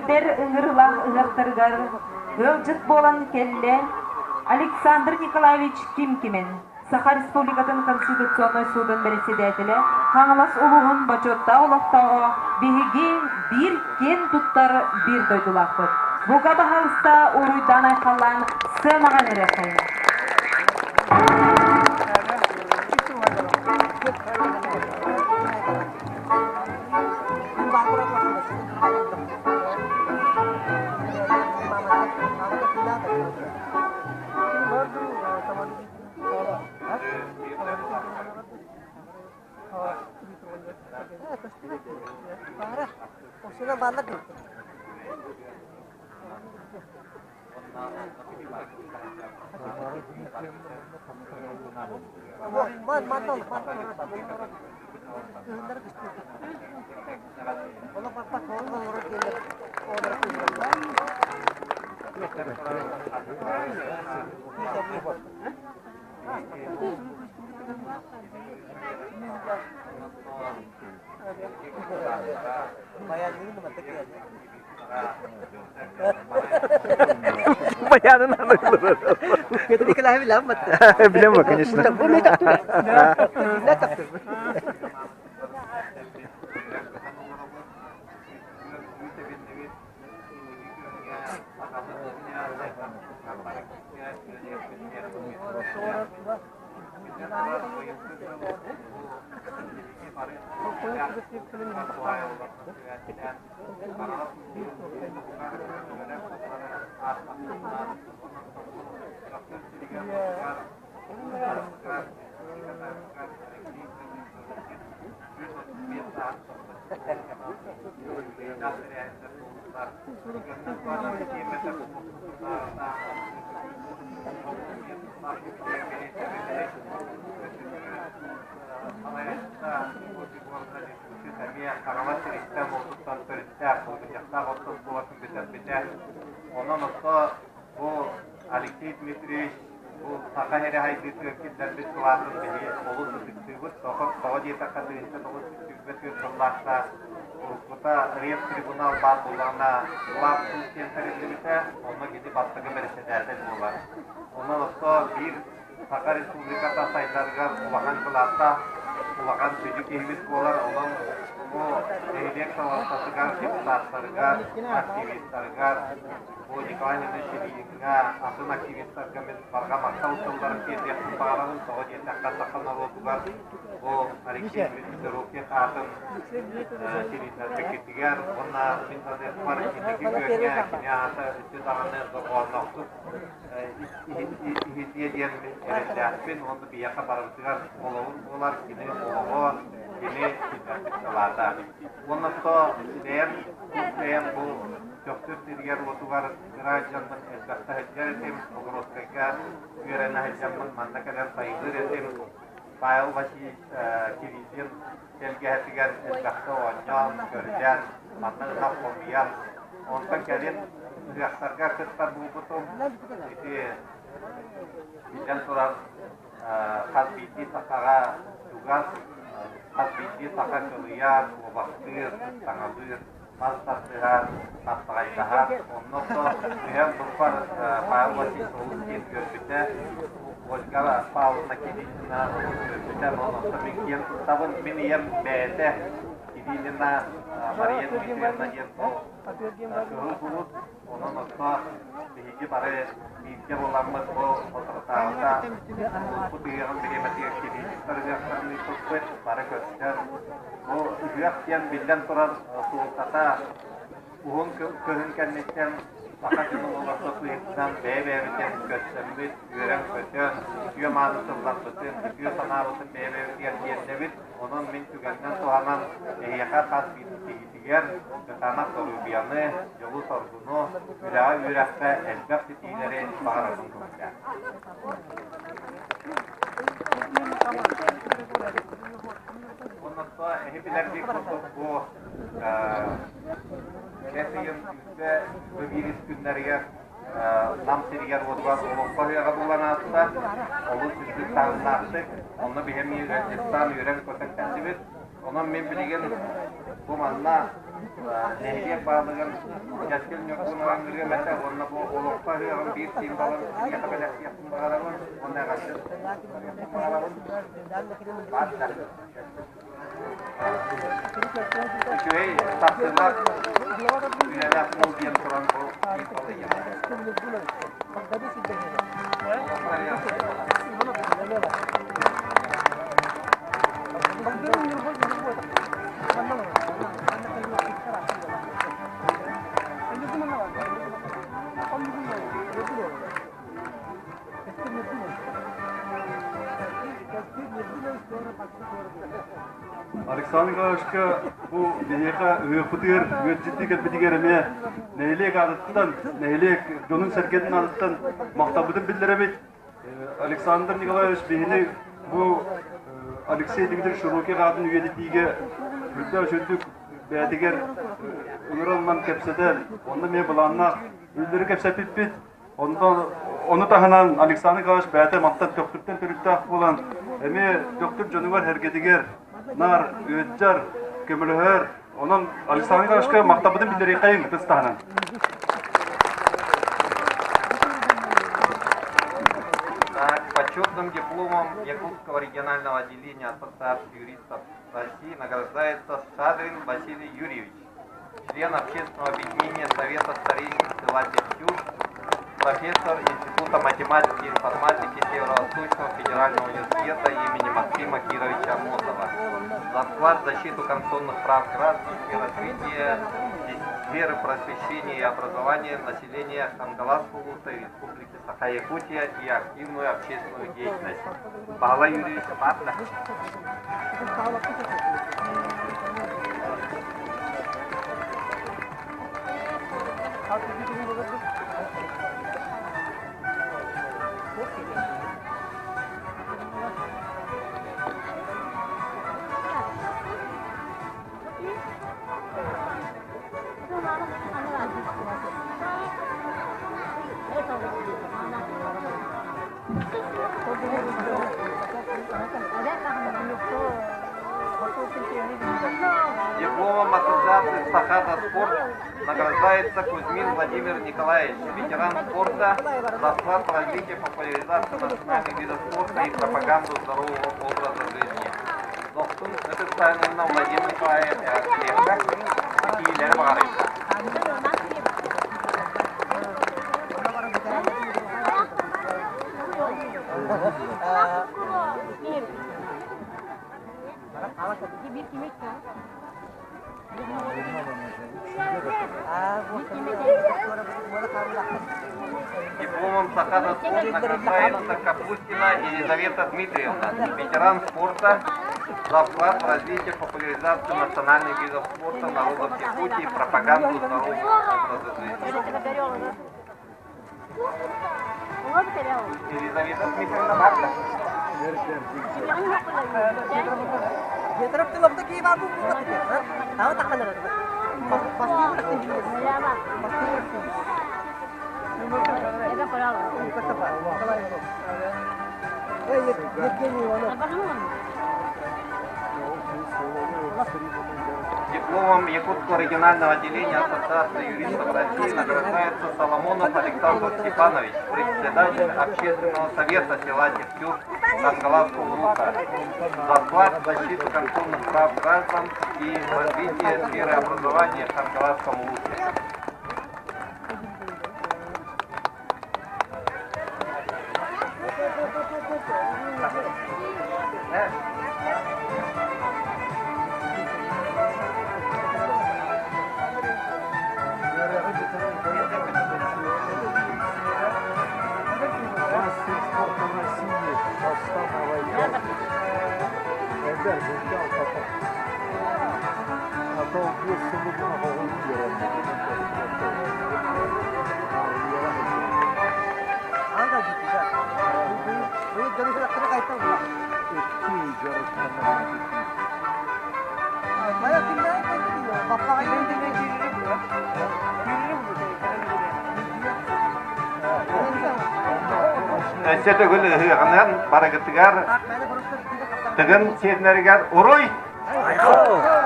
Төхтүрдэр ыҥырыылаах ыһыахтарыгар ыалдьыт буолан кэллэ Александр Николаевич Ким-Кимэн, Саха Республикатын Конституционнай суутун бэрэссэдээтэлэ, Хаҥалас улууһун бочуоттаах олохтооҕо, биһиги биир киэн туттар биир дойдулаахпыт. Бука баһаалыста уруйдаан-айхаллаан сыанаҕа ыҥырыаххайыҥ. Баянын анылыр. Билем, конечно. Онон отто бу Алексей Дмитриевич бу саха эрэ хайдыытыгар киллэрбит кылаасын биһиги олус ытыктыыбыт. Тоҕо диэтэххэ, 1924 сыллаахха уруккута Ревтрибунал баар буоллаҕына, главсуд диэн тэриллибитэ, онно кини бастакы бэрэссэдээтэл буолар. Онон отто биир Саха Республиката сайдарыгар улахан кылааттаах, улахан сүдү киһибит буолар. Онон бу нэһилиэк салалтатыгар, депутаттарыгар, активистарыгар, бу Николай Николаевич Ильиҥҥа, атын активистарга мин барҕа махтал тылларын тиэрдиэхпин баҕарабын. Тоҕо диэтэххэ, саха норуотугар бу Алексей Дмитриевич аатын тилиннэрбиккитигэр уонна мин саныахпар инники күөҥҥэ кини аата өссө даҕаны дорҕоонноохтук иһитиэ диэн мин эрэллээхпин уонна биһиэхэ барыбытыгар холобур буолар кини олоҕо, кини киллэрбит кылаата. Уонна то бэйэм тус бэйэм бу Төхтүр сиригэр-уотугар кыра дьоммун элбэхтэ сылдьар этим, Покровскайга үөрэнэ сылдьаммын манна кэлэн сайылыыр этим. Павел Васильевич Кириллин тэлгэһэтигэр элбэхтэ оонньоон, көрдөөн, манна ынах хомуйан, онтон кэлин ыһыахтарга кыттар буолбутум. Ити биллэн турар, хас биирдии сахаҕа чугас, хас биирдии саха кылыйар, куобахтыыр, саҥалыыр, мас тардыһар, хаптаҕайдаһар. Онно түһэн турбар Павел Васильевич олус диэн үөрбүтэ. Ольга Павловна Кириллина олус үөрбүтэ. Онон мин киэн туттабын. Мин ийэм бэйэтэ Кириллина Мария Дмитриевна диэн кыһыл кулут. Онон отто биһиги бары бииргэ буоламмыт бу соторутааҕыта улууспут ыһыаҕын бириэмэтигэр кирилликтар ыһыахтарын ыыппыппыт бары көрсөн. Бу ыһыах диэн биллэн турар суолтата уһун кыһын кэнниттэн саха дьонун олордо быһыытынан бэйэ-бэйэбитин көрсөммүт, үөрэн-көтөн, үтүө мааны тылларбытын, үтүө санаабытын бэйэ-бэйэбитигэр тиэрдэбит. Онон мин түгэнинэн туһанан эһиэхэ хас биирдиигитигэр кытаанах доруобуйаны, дьолу-соргуну, үлэҕэ-үөрэххэ элбэх ситиилэри баҕарабын көҥүллээх. Оннотто эһи билэрдик курдук бу бэс ыйын сүүрбэ биирис күннэригэр Нам сиригэр-уотугар олоҥхо ыһыаҕа буолан ааста. Олус үрдүк таһымнаахтык. Онно биһи эмиэ ыалдьыттаан үөрэн-көтөн кэллибит. Онон мин билигин бу манна Нэһилиэк баһылыгын Кэскил Ньургунован ырыам этэ уонна бу олоххо ыһыаҕын биир символын киниэхэ бэлэхтиэхпин баҕарабын уонна эҕэрдэ баҕарабын. Баатта. Үчүгэй тахсыылаах үлэлээх буол диэн туран бу символ ыйыма. Александр Николаевичка бу биһиэхэ ыһыахпытыгар үөрдьиттии кэлбитигэр эмиэ нэһилиэк аатыттан, нэһилиэк дьонун-сэргэтин аатыттан махталбытын биллэрэбит. Александр Николаевич биһини бу Алексей Дмитриевич Широких аатын үйэтитиигэ үрдээх үчүгдүк бэйэтигэр ыҥыран кэпсэтэн, онно эмиэ былааннаах үлэлэри кэпсэппиппит. Онтон ону таһынан Александр Николаевич бэйэтэ мантан Төхтүртэн төрүттээх буолан, эмиэ Төхтүр дьонугар-сэргэтигэр наар ыалдьар, көмөлөһөр. Онон Александр Николаевичка махталбытын биллэриэххэйиҥ ытыс таһынан. Так, почетным дипломом Якутского регионального отделения Ассоциации юристов России награждается Шадрин Василий Юрьевич, член общественного объединения Совета старейшин села Тевтюр, профессор Института математики и информатики Северо-Восточного федерального университета имени Максима Кировича Амосова. За вклад в защиту конституционных прав граждан и развитие сферы просвещения и образования населения Хангаласского улуса и Республики Саха-Якутия и активную общественную деятельность. Баһылай Юрьевич Патна. Дипломом Ассоциации Саха спорт награждается Кузьмин Владимир Николаевич, ветеран спорта, за вклад в развитие популяризацию национальных видов спорта и пропаганду здорового образа жизни. Дохсун ытык Владимир Николаевич ситиилэри баҕарыйда. Дипломом Саха спорт награждается Капустина Елизавета Дмитриевна, ветеран спорта, за вклад в развитие популяризацию национальных видов спорта народов Якутии и пропаганду здорового образа жизни. Елизавета Дмитриевна Марта. Дипломом Якутского регионального отделения Ассоциации юристов России награждается Соломонов Александр Степанович, председатель общественного совета села Тевтюр Хангаласского улуса за вклад в защиту конституционных прав граждан и развитие сферы образования в Хангаласском улусе. Мастер спорта России Астана Өссө төгүл ыһыаҕынан барыгытыгар Тыгын сиэннэригэр уруй!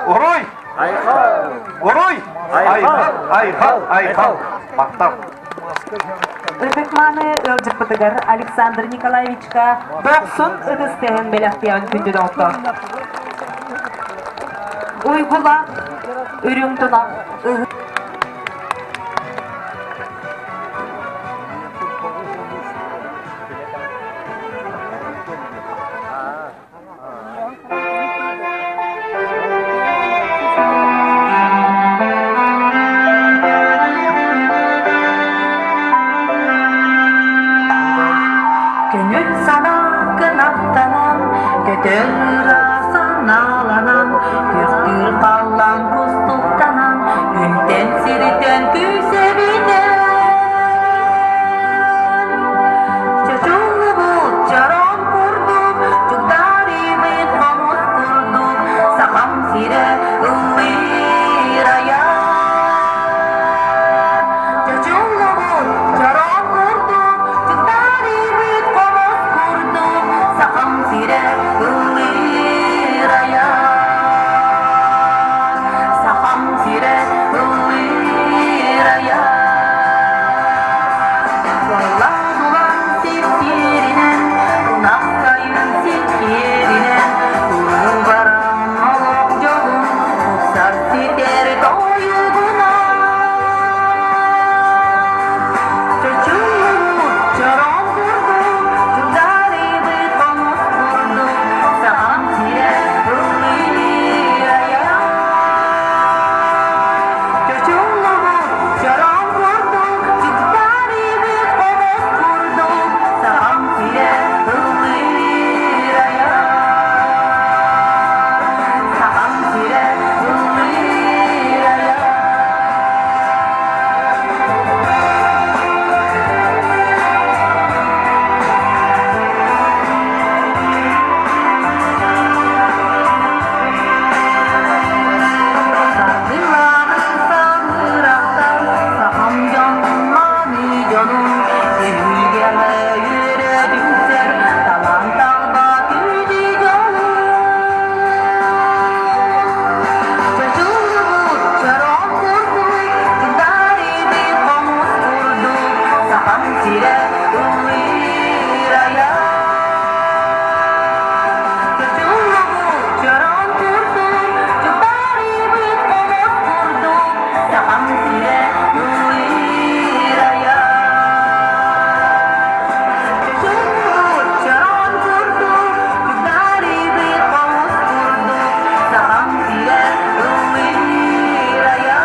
Уруй! Айхал! Уруй! Айхал! Айхал! Айхал! Махтал! Ытык-мааны ыалдьыппытыгар Александр Николаевичка дохсун ытыс тыаһын бэлэхтиэҕин күндү доҕоттор. Уйгулаах, үрүҥ тунах Көҥүл санаа кынаттанан, көтөр ыраас санааланан, күөхтүүр халлаан кустуктанан, күнтэн сиритэн күүсэбинэн. Чочуллубут чороон курдук, чугдаарыйбыт хомус курдук, Сахам сирэ ыллыыр айар. Чочуллубут чороон курдук, чугдаарыйбыт хомус курдук, Сахам сирэ ыллыыр айар. Сахам сирэ ыллыыр айар. Сыллаан сиртиэринэн, ынах сайын сиккиэринэн, Улуу-баран олох дьолун тупсар ситэр тойугунан. Чочуллубут чороон курдук, чугдарыйбыт хомус курдук, Сахам сирэ ыллыыр айар. Чочуллубут чороон курдук, чугдарыйбыт хомус курдук, Сахам сирэ ыллыыр айар. Сахам сирэ ыллыыр айар. Саргылаах саҥырахтан сахам дьон дьонун түһүлгэҕэ үөрэ түмсэр талан талба күдү дьолун. Чочуллубут чороон курдук, чугдарыйбыт хомус курдук, сахам сирэ ыллыыр айар. Чочуллубут чороон курдук, чугдарыйбыт хомус курдук, сахам сирэ ыллыыр айар. Чочуллубут чороон курдук, чугдарыйбыт хомус курдук, сахам сирэ ыллыыр айар.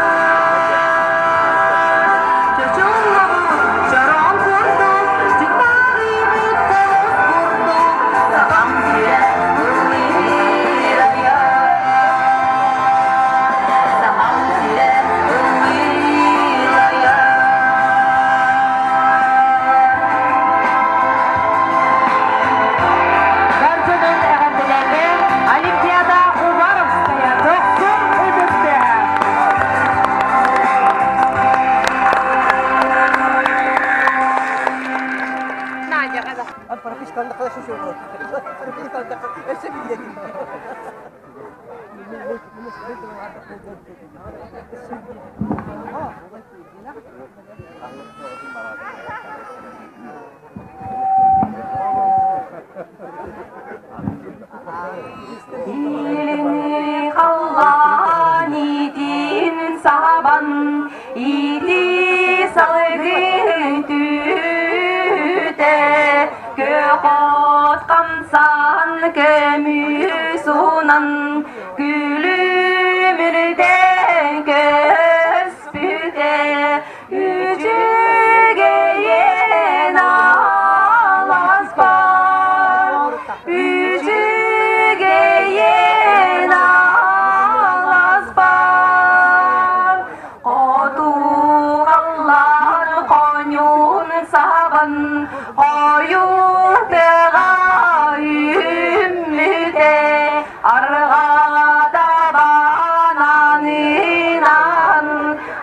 Чочуллубут чороон курдук, чугдарыйбыт хомус курдук, сахам сирэ ыллыыр айар. Сахам сирэ ыллыыр айар. Бар дьонун эҕэрдэлээтэ Олимпиада Уваровская дохсун ытыктыа. Илини халлаан иитин сабан, ити салгын түүтэ, күөх от хамсаан көмүс уунан, күлүмүрдэн көспүтэ, үчүгэйин аласпар, үчүгэйин аласпар, хоту халлаан хоньуун сабан, хойуу тыаҕа үүммүтэ, арҕаа табаананынан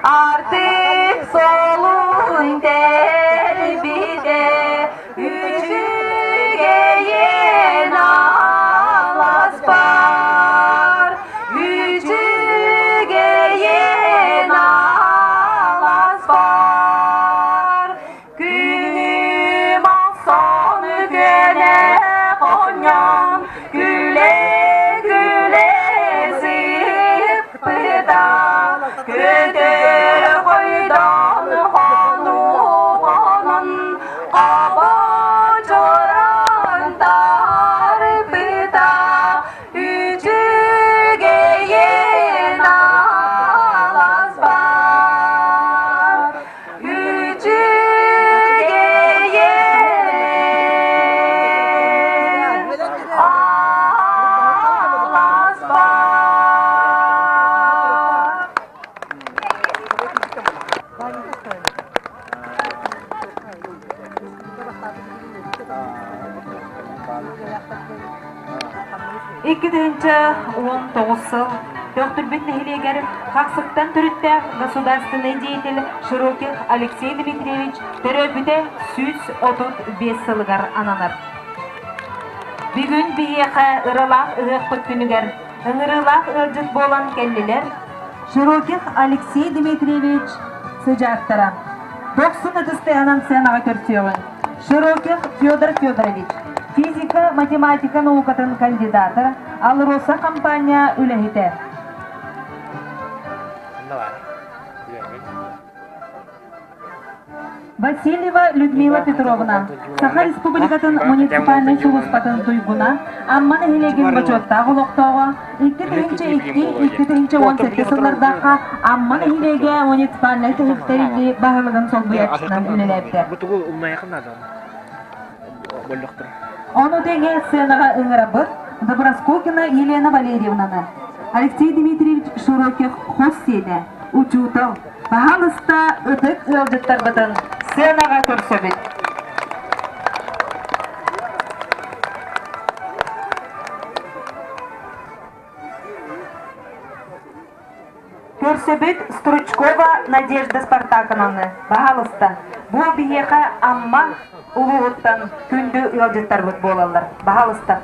артык суолун тэлбитэ, үчүгэйин аласпар, үчүгэйин. 2019 сыл Төхтүрбүт нэһилиэгэр Хахсыктан төрүттээх государственный деятель Широких Алексей Дмитриевич төрөөбүтэ 135 сылыгар ананар. Бүгүн биһиэхэ ыралаах ыһыахпыт күнүгэр ыҥырыылаах ыалдьыт буолан кэллилэр Широких Алексей Дмитриевич сыдьааттара. Дохсун ытыс тыаһынан сценаҕа көрсүөҕүҥ. Широких Федор Федорович, физика, математика наукатын кандидата, АЛРОСА компания үлэһитэ. Васильева Людмила Петровна, Саха Республикатын муниципальнай сулууспатын туйгуна, Амма нэһилиэгин бочуоттаах олохтооҕо, 2002-2017 сыллардаахха Амма нэһилиэгэ муниципальнай тэриллии баһылыгын солбуйааччытынан үлэлээбитэ. Ону тэҥэ сценаҕа ыҥырабыт Доброскокина Елена Валерьевнаны, Алексей Дмитриевич Широких хос сиэнэ, учуутал, Баһаалыста ытык ыалдьыттарбытын сценаҕа көрсөбүт. Көрсөбүт Стручкова Надежда Спартаковнаны, баһаалыста, бу биһиэхэ Амма улууһуттан күндү ыалдьыттарбыт буолаллар. Баһаалыста.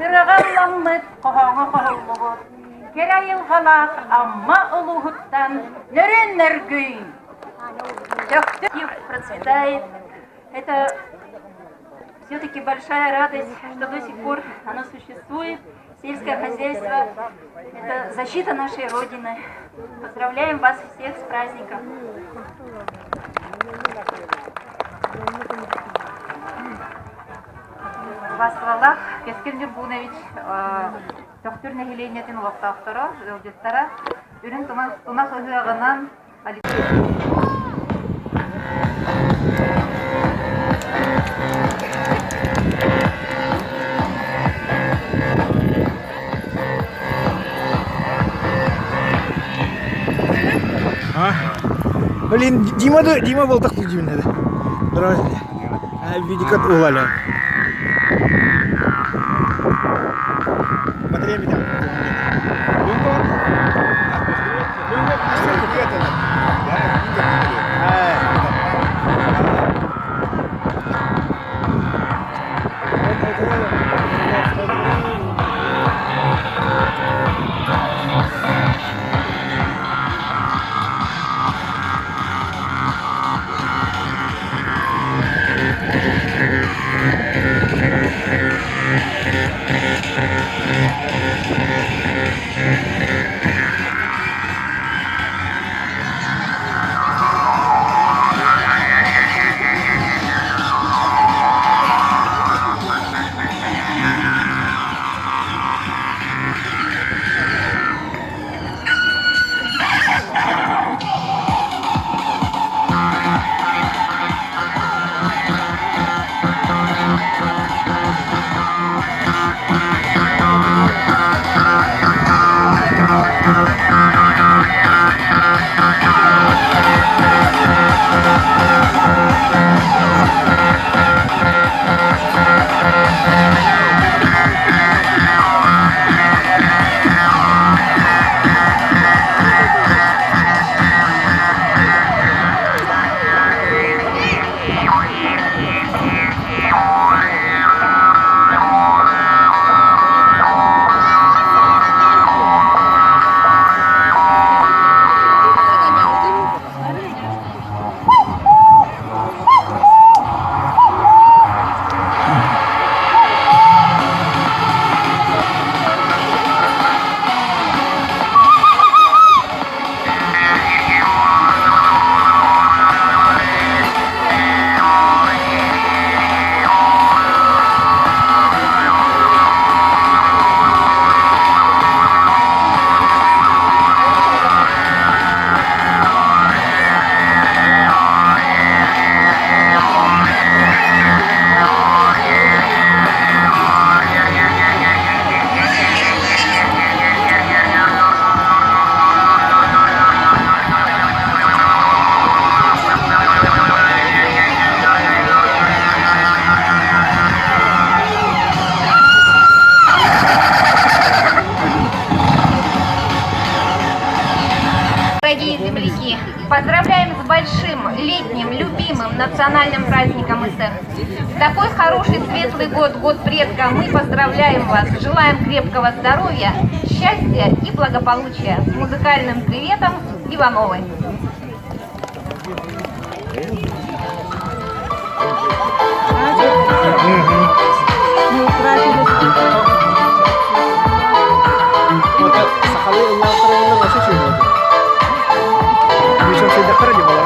Ырыаҕа ылламмыт, хоһооҥҥо хоһуллубут кэрэ айылҕалаах Амма улууһуттан Нөрүөн Нөргүй! Төхтүр процветает. Это все-таки большая радость, что до сих пор оно существует. Сельское хозяйство – это защита нашей Родины. Поздравляем вас всех с праздником! Басылалах Кэскил Ньургунович Төхтүр нэһилиэнньэтин олохтоохторо, ыалдьыттара үрүҥ тунах ыһыаҕынан Блин, Дима, Дима был так удивлен. Здравствуйте. Видикат улаля. Батарея меня. Поздравляем с большим, летним, любимым национальным праздником Исэх. В такой хороший светлый год, год предка, мы поздравляем вас, желаем крепкого здоровья, счастья и благополучия. С музыкальным приветом Ивановой. Сахалыы ыллаахтар уонна вообще чугас. Причем сыдахтара не было.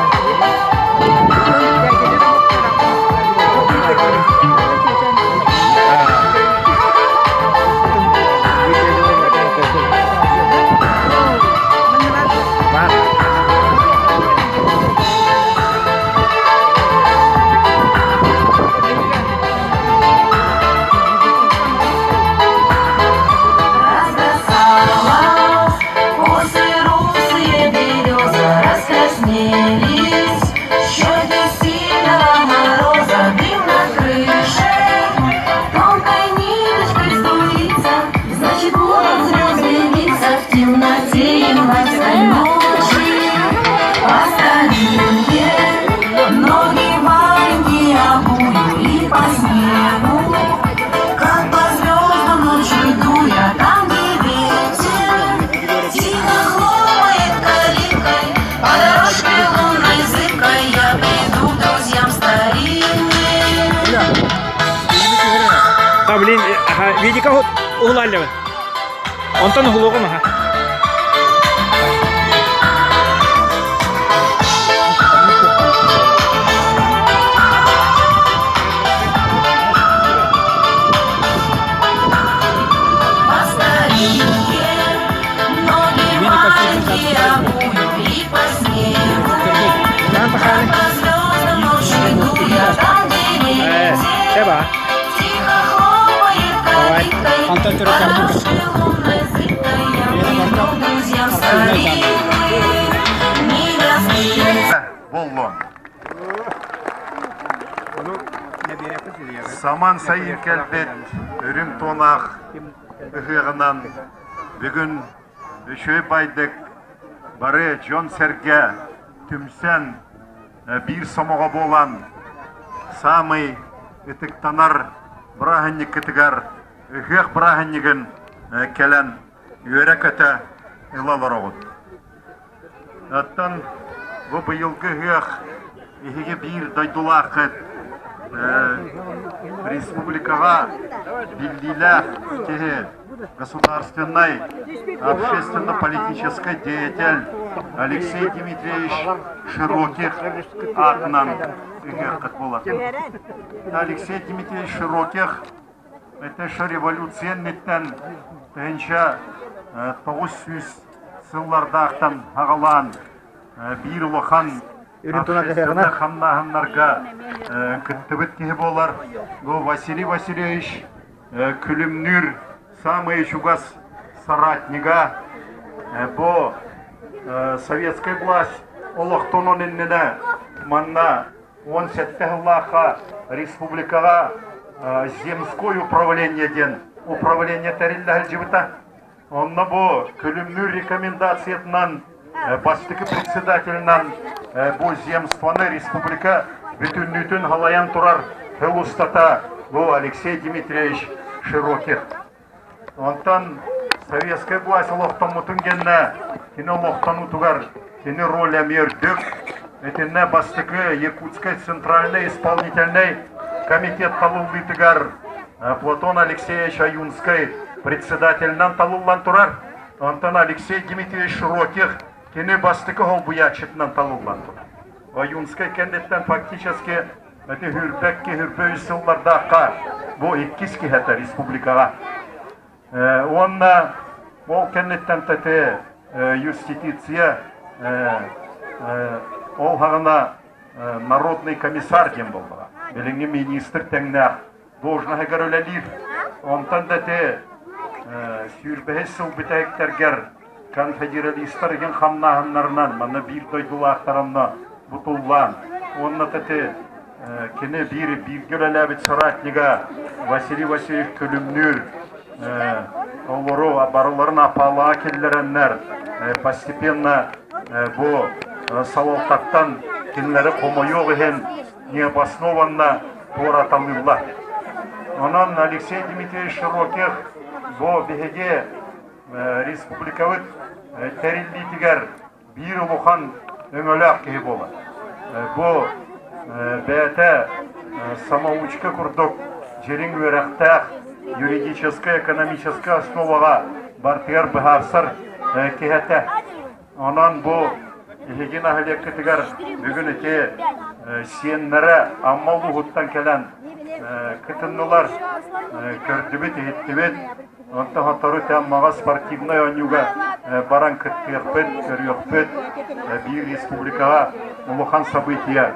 А, блин, ага, видика уһулаллыбын. Онтон уһулуоҕум аха. Э, Давай. Антон Боллон. Саман сайын кэлбит үрүҥ туонаах ыһыаҕынан бүгүн үчүгэй байдык бары дьон-сэргэ түмсэн биир сомоҕо буолан саамай ытыктанар бырааһынньыккытыгар ыһыах бырааһынньыгын кэлэн үөрэ-көтө ыла олороҕут. Оттон бу быйылгы ыһыах биһиги биир дойдулааххыт республикаҕа биллиилээх киһи, государственный, общественно-политический деятель Алексей Дмитриевич Широких аатынан ыһыаххыт буолар. Алексей Дмитриевич Широких это еще революция инниттэн 1900 сыллардаахтан аҕалаан биир улахан общественнай хамнааһыннарга кыттыбыт киһи буолар. Бу Василий Васильевич Күлүмнүүр самый чугас соратнига бу советскай власть олохтонон иннинэ манна 17 сыллаахха республикаҕа земское управление диэн управление тэриллэ сылдьыбыта. Онно бу Күлүмнүүр рекомендациятынан бастакы председателинэн бу земствоны республика бүтүннүүтүн халайан турар тыл устата бу Алексей Дмитриевич Широких. Онтон советскай власть олохтоммутун гэннэ кини олохтонуутугар кини роля эмиэ үрдүк. Итиннэ бастакы Якутскай центральный исполнительный комитет талыллыытыгар Платон Алексеевич Аюнскай председателинэн талыллан турар. Онтон Алексей Дмитриевич Широких кини бастакы холбуйааччытынан талыллан турар. Аюнскай кэнниттэн фактически эти хүрбэкки хүрбэ үс сыллардаахха бу иккис киһэтэ республикаҕа. Уонна ол кэнниттэн тати юстиция ол хаҕына народный комиссар диэн буоллаҕа. Билиҥҥи министр тэҥнээх должноһыгар үлэлиир. Онтон да ити сүүрбэһис сыл бүтэһиктэргэр конфедералистар игин хамнааһыннарынан манна биир дойдулаахтаранна бутуллаан уонна ити кини биир бииргэ үлэлээбит соратнига Василий Васильевич Күлүмнүүр олору барыларын апалаа киллэрэннэр постепенно бу. салалтаттан кинилэри хомойуох иһин необоснованно туораталыыллар. Онон Алексей Дмитриевич Широких бу биһиги республикабыт тэриллиитигэр биир улахан өҥөлөөх киһи буолар. Бу бэйэтэ самоучка курдук дьириҥ үөрэхтээх юридическай, экономическай основаҕа бартыгар быһаарсар киһи этэ. Онон бу эһиги нэһилиэккитигэр бүгүн ити сиэннэрэ Амма улууһуттан кэлэн кытыннылар, көрдүбүт, иһиттибит. Онтон сотору Аммаҕа спортивнай оонньууга баран кыттыахпыт, көрүөхпүт. Биир республикаҕа улахан событие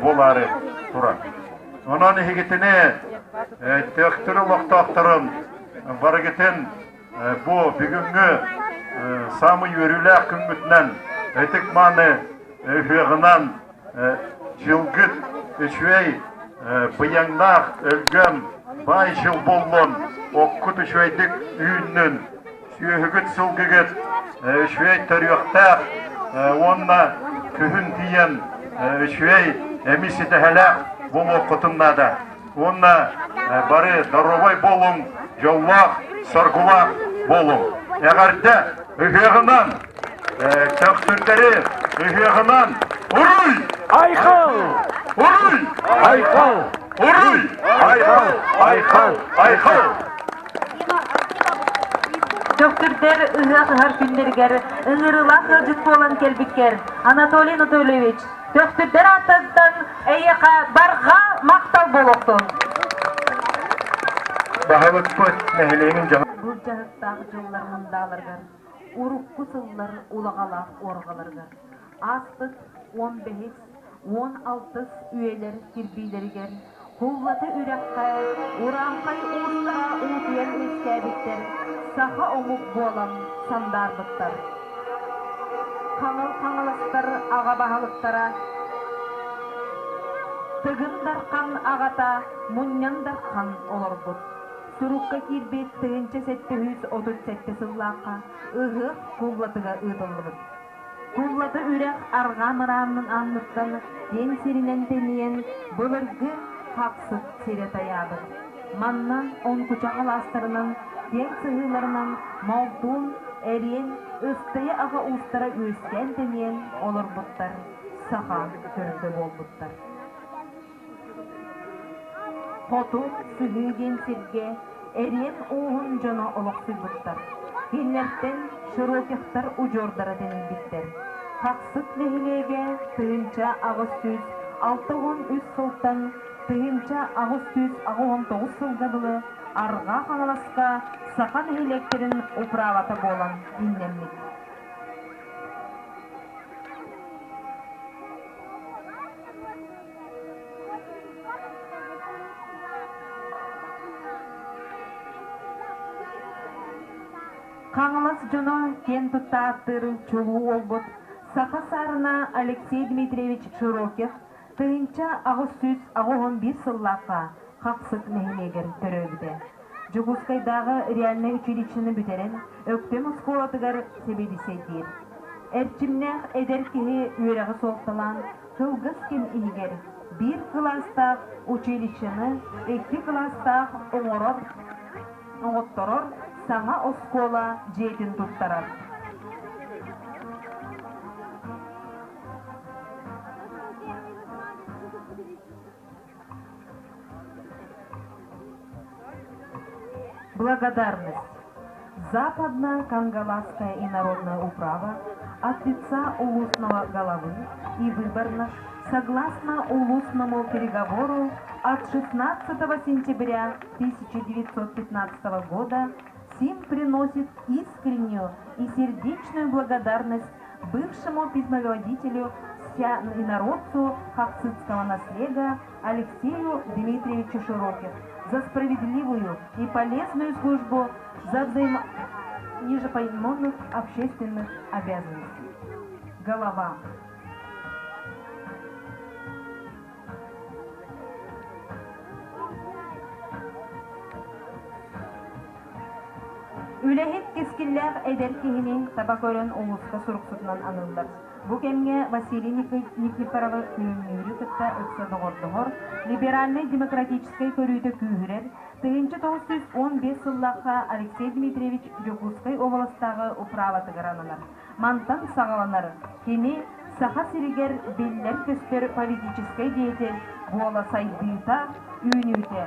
буолаары турар. Онон эһигитини Төхтүр олохтоохторун барыгытын Бу бүгүҥҥү саамай үөрүүлээх күммүтүнэн ытык мааны ыһыаҕынан дьылгыт үчүгэй быйаҥнаах өлгөм баай дьыл буоллун, оккут үчүгэйдик үүннүн, сүөһүгүт сылгыгыт үчүгэй төрүөхтээх уонна күһүн тиийэн үчүгэй эмис итэһэлээх буолуоххутун наада. Уонна бары доруобай буолуҥ, дьоллоох, соргулаах буолуҥ. Эҕэрдэ ыһыаҕынан, төхтүрдэри ыһыаҕынан уруй! Айхал! Уруй! Айхал! Уруй! Айхал! Айхал! Айхал! Төхтүрдэр ыһыах ыһар күннэригэр ыҥырыылаах ыалдьыт буолан кэлбиккэр Анатолий Анатольевич Төхтүрдэр ааттарыттан эйиэхэ барҕа махтал буолуохтун! Баһылыкпыт нэһилиэгин дьоно Былдьаһыктаах дьыллар мындааларыгар, урукку сыллар улаҕалаах уорҕаларыгар, ааспыт 15, 16 үйэлэр кирбиилэригэр Куллаты үрэххэ урааҥхай уустара уутуйан үөскээбиттэр, саха омук буолан сандаарбыттар. Хаҥыл хаҥаластар аҕа баһылыктара Тыгын Дархан аҕата Мунньан Дархан олорбут. Сурукка киирбит 1737 сыллаахха ыһыах Куллатыга ыытыллыбыт. Куллата үрэх арҕаа мыраанын анныттан киэҥ сиринэн тэнийэн, былыргы Хапсык сирэ тайаабыт. Манна оҥкучах алаастарынан, киэҥ сыһыыларынан Молтуун, Эриэн, Ыстайа аҕа уустара үөскээн тэнийэн олорбуттар, саха төрдө буолбуттар. Хоту Сыһыы диэн сиргэ Эриэн ууһун дьоно олохсуйбуттар. Кинилэртэн Широкихтар удьуордара тэнийбиттэр. Хахсык нэһилиэгэ 1863 сылтан 1889 сылга дылы Арҕаа Хаҥаласка саха нэһилиэктэрин управата буолан кииннэммит. Хаҥалас дьоно киэн тутта ааттыыр чулуу уолбут саха саарына Алексей Дмитриевич Широких 1881 сыллаахха Хахсык нэһилиэгэр төрөөбүтэ. Дьокуускайдааҕы реальнай училищены бүтэрэн, Өктөм оскуолатыгар сэбиэдиссэйдиир. Эрчимнээх эдэр киһи үөрэҕи суолталаан, кылгас кэм иһигэр биир кылаастаах училищены икки кылаастаах оҥорор, оҥотторор саҥа оскуола дьиэтин туттарар. Благодарность. Западно-Кангаласская инородная управа от лица улусного головы и выборных согласно улусному переговору от 16 сентября 1915 года сим приносит искреннюю и сердечную благодарность бывшему письмоводителю инородцу хаксытского наслега Алексею Дмитриевичу Широких за справедливую и полезную службу за взаимо нижепоименных общественных обязанностей. Голова. Үлэһит кэскиллээх эдэр киһини таба көрөн улууска суруксутунан аныыллар. Бу кэмҥэ Василий Никифоровы Күлүмнүүрү кытта ыкса доҕордоһор, либеральнай-демократическай көрүүтэ күүһүрэр, 1915 сыллаахха Алексей Дмитриевич Дьокуускай уобаластааҕы управатыгар ананар. Мантан саҕаланар кини Саха сиригэр биллэр-көстөр политическай деятель буола сайдыыта, үүнүүтэ.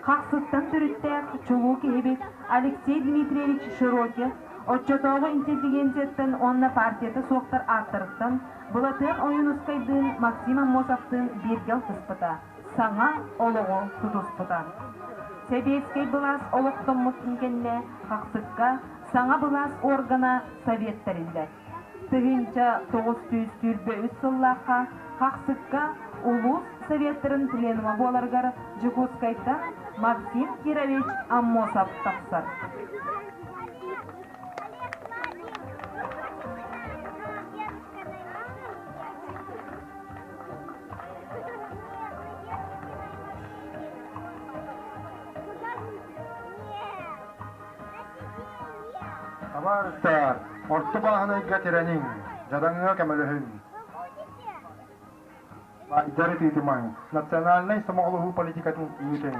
Хахсыттан төрүттээх чулуу киһибит Алексей Дмитриевич Широких оччотооҕу интеллигенцияттан уонна партията суохтар ааттарыттан Былатыан Ойуунускайдыын Максим Аммосовтыын бииргэ алтыспыта, саҥа олоҕу тутуспута. Сэбиэскэй былаас олохтоммутун кэннэ Хахсыкка саҥа былаас органа Совет тэриллэр. 1923 сыллаахха Хахсыкка улуус Советтарын пленума буоларыгар Дьокуускайтан Максим Кирович Аммосов тахсар. Табаарыстар, орто бааһынайга тирэниҥ, дьадаҥыга көмөлөһүҥ. Баайдары тыытымаҥ, национальнай сомоҕолоһуу политикатын ыытыҥ.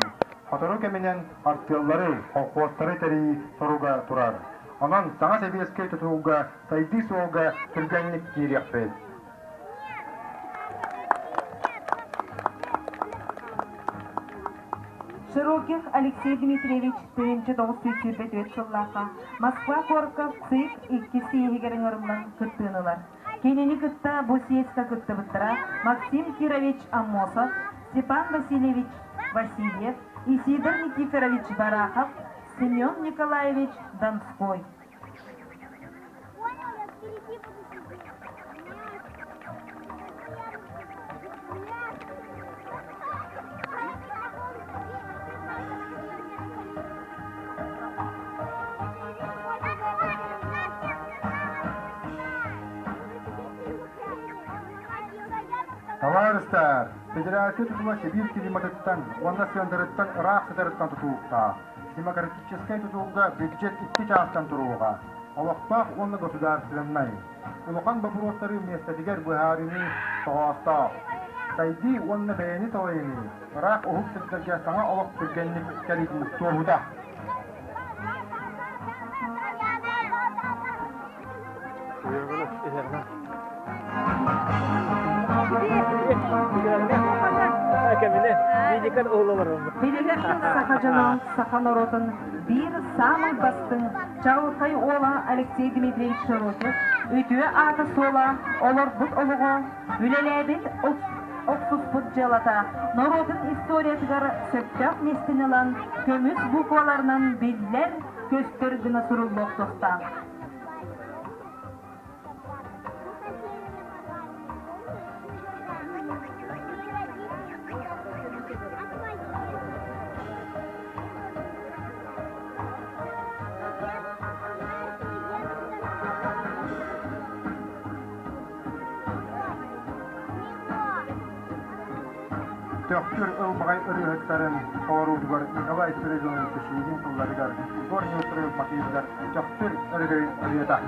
Сотору кэминэн артыаллары, колхуостары тэрийии соруга турар. Онон саҥа сэбиэскэй тутулга сайдыы суолга түргэнник киириэхпит. Широких Алексей Дмитриевич 1924 сыллаахха Москва куоракка ЦИК иккис съеһигэр ыҥырыллан кыттыыны ылар. Кинини кытта бу съезкэ кыттыбыттара Максим Кирович Аммосов, Степан Васильевич Васильев, Исидор Никифорович Барахов, Семен Николаевич Донской. Табаарыстар, федерация тутула Сибиир климатыттан уонна сыандарыттан ыраах сытарыттан тутулуктаах. Демократическай тутулга бюджет икки чаастан туруоҕа: олохтоох уонна государственнай. Улахан боппуруостары миэстэтигэр быһаарыныы тоҕоостоох. Сайдыы уонна бэйэни салайыныы ыраах уһук сирдэргэ саҥа олох түргэнник кэлиитин туоһута. Билигин саха дьоно саха норуотун биир саамай бастыҥ чаҕылхай уола Алексей Дмитриевич Широких үтүө аата-суола, олорбут олоҕо, үлэлээбит охсуспут дьыалата норуотун историятыгар сөптөөх миэстэни ылан көмүс букваларынан биллэр, көстөр гына суруллуох тустаах. Төхтүр ылбаҕай ырыаһыттарын толоруутугар Николай Спиридонович Кишигин тылларыгар Егор Неустроев матыыбыгар Төхтүр өрөгөйүн ырыата.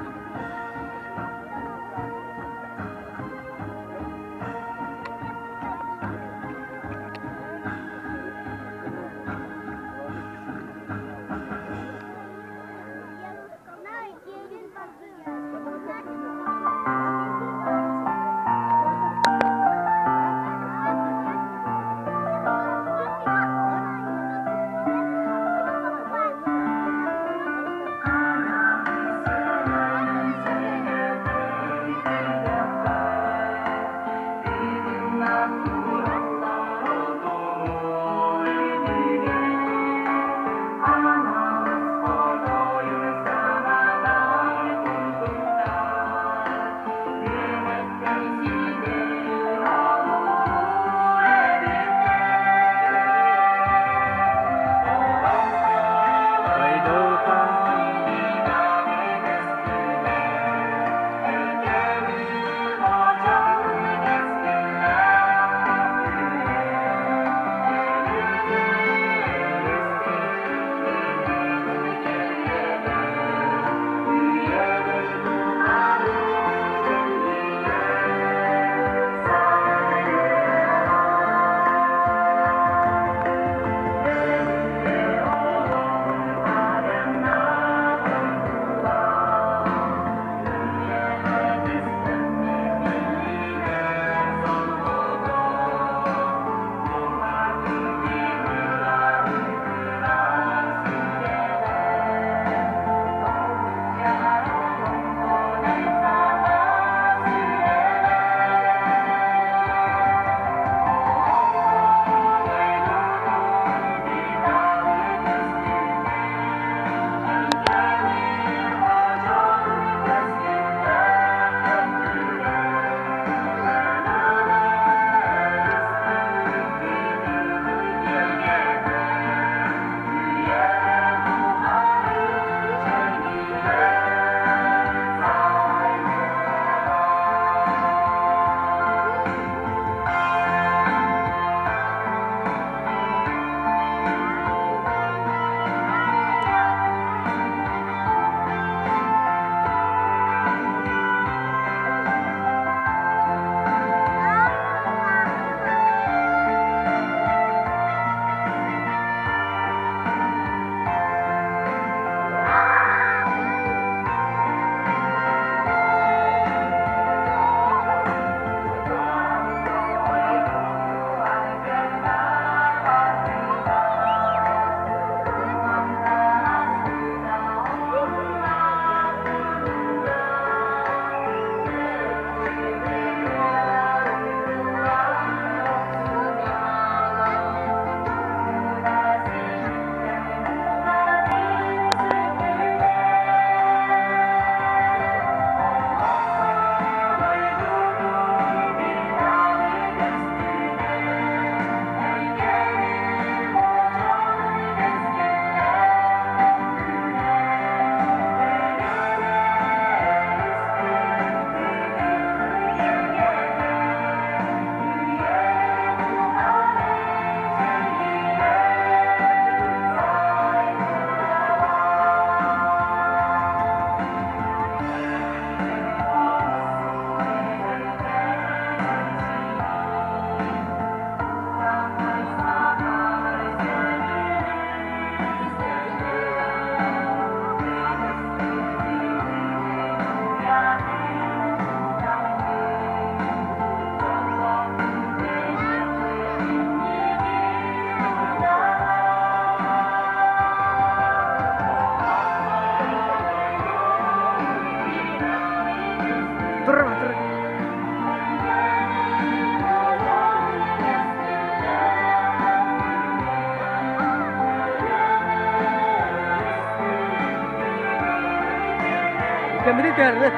Кэмри көрдө.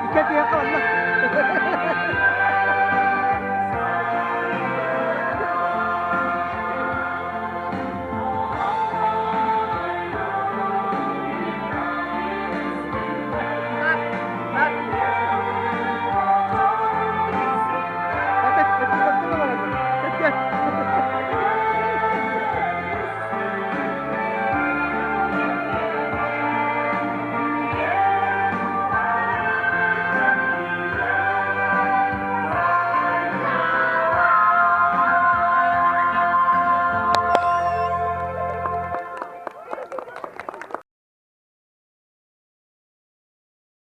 Икки тыа қалла.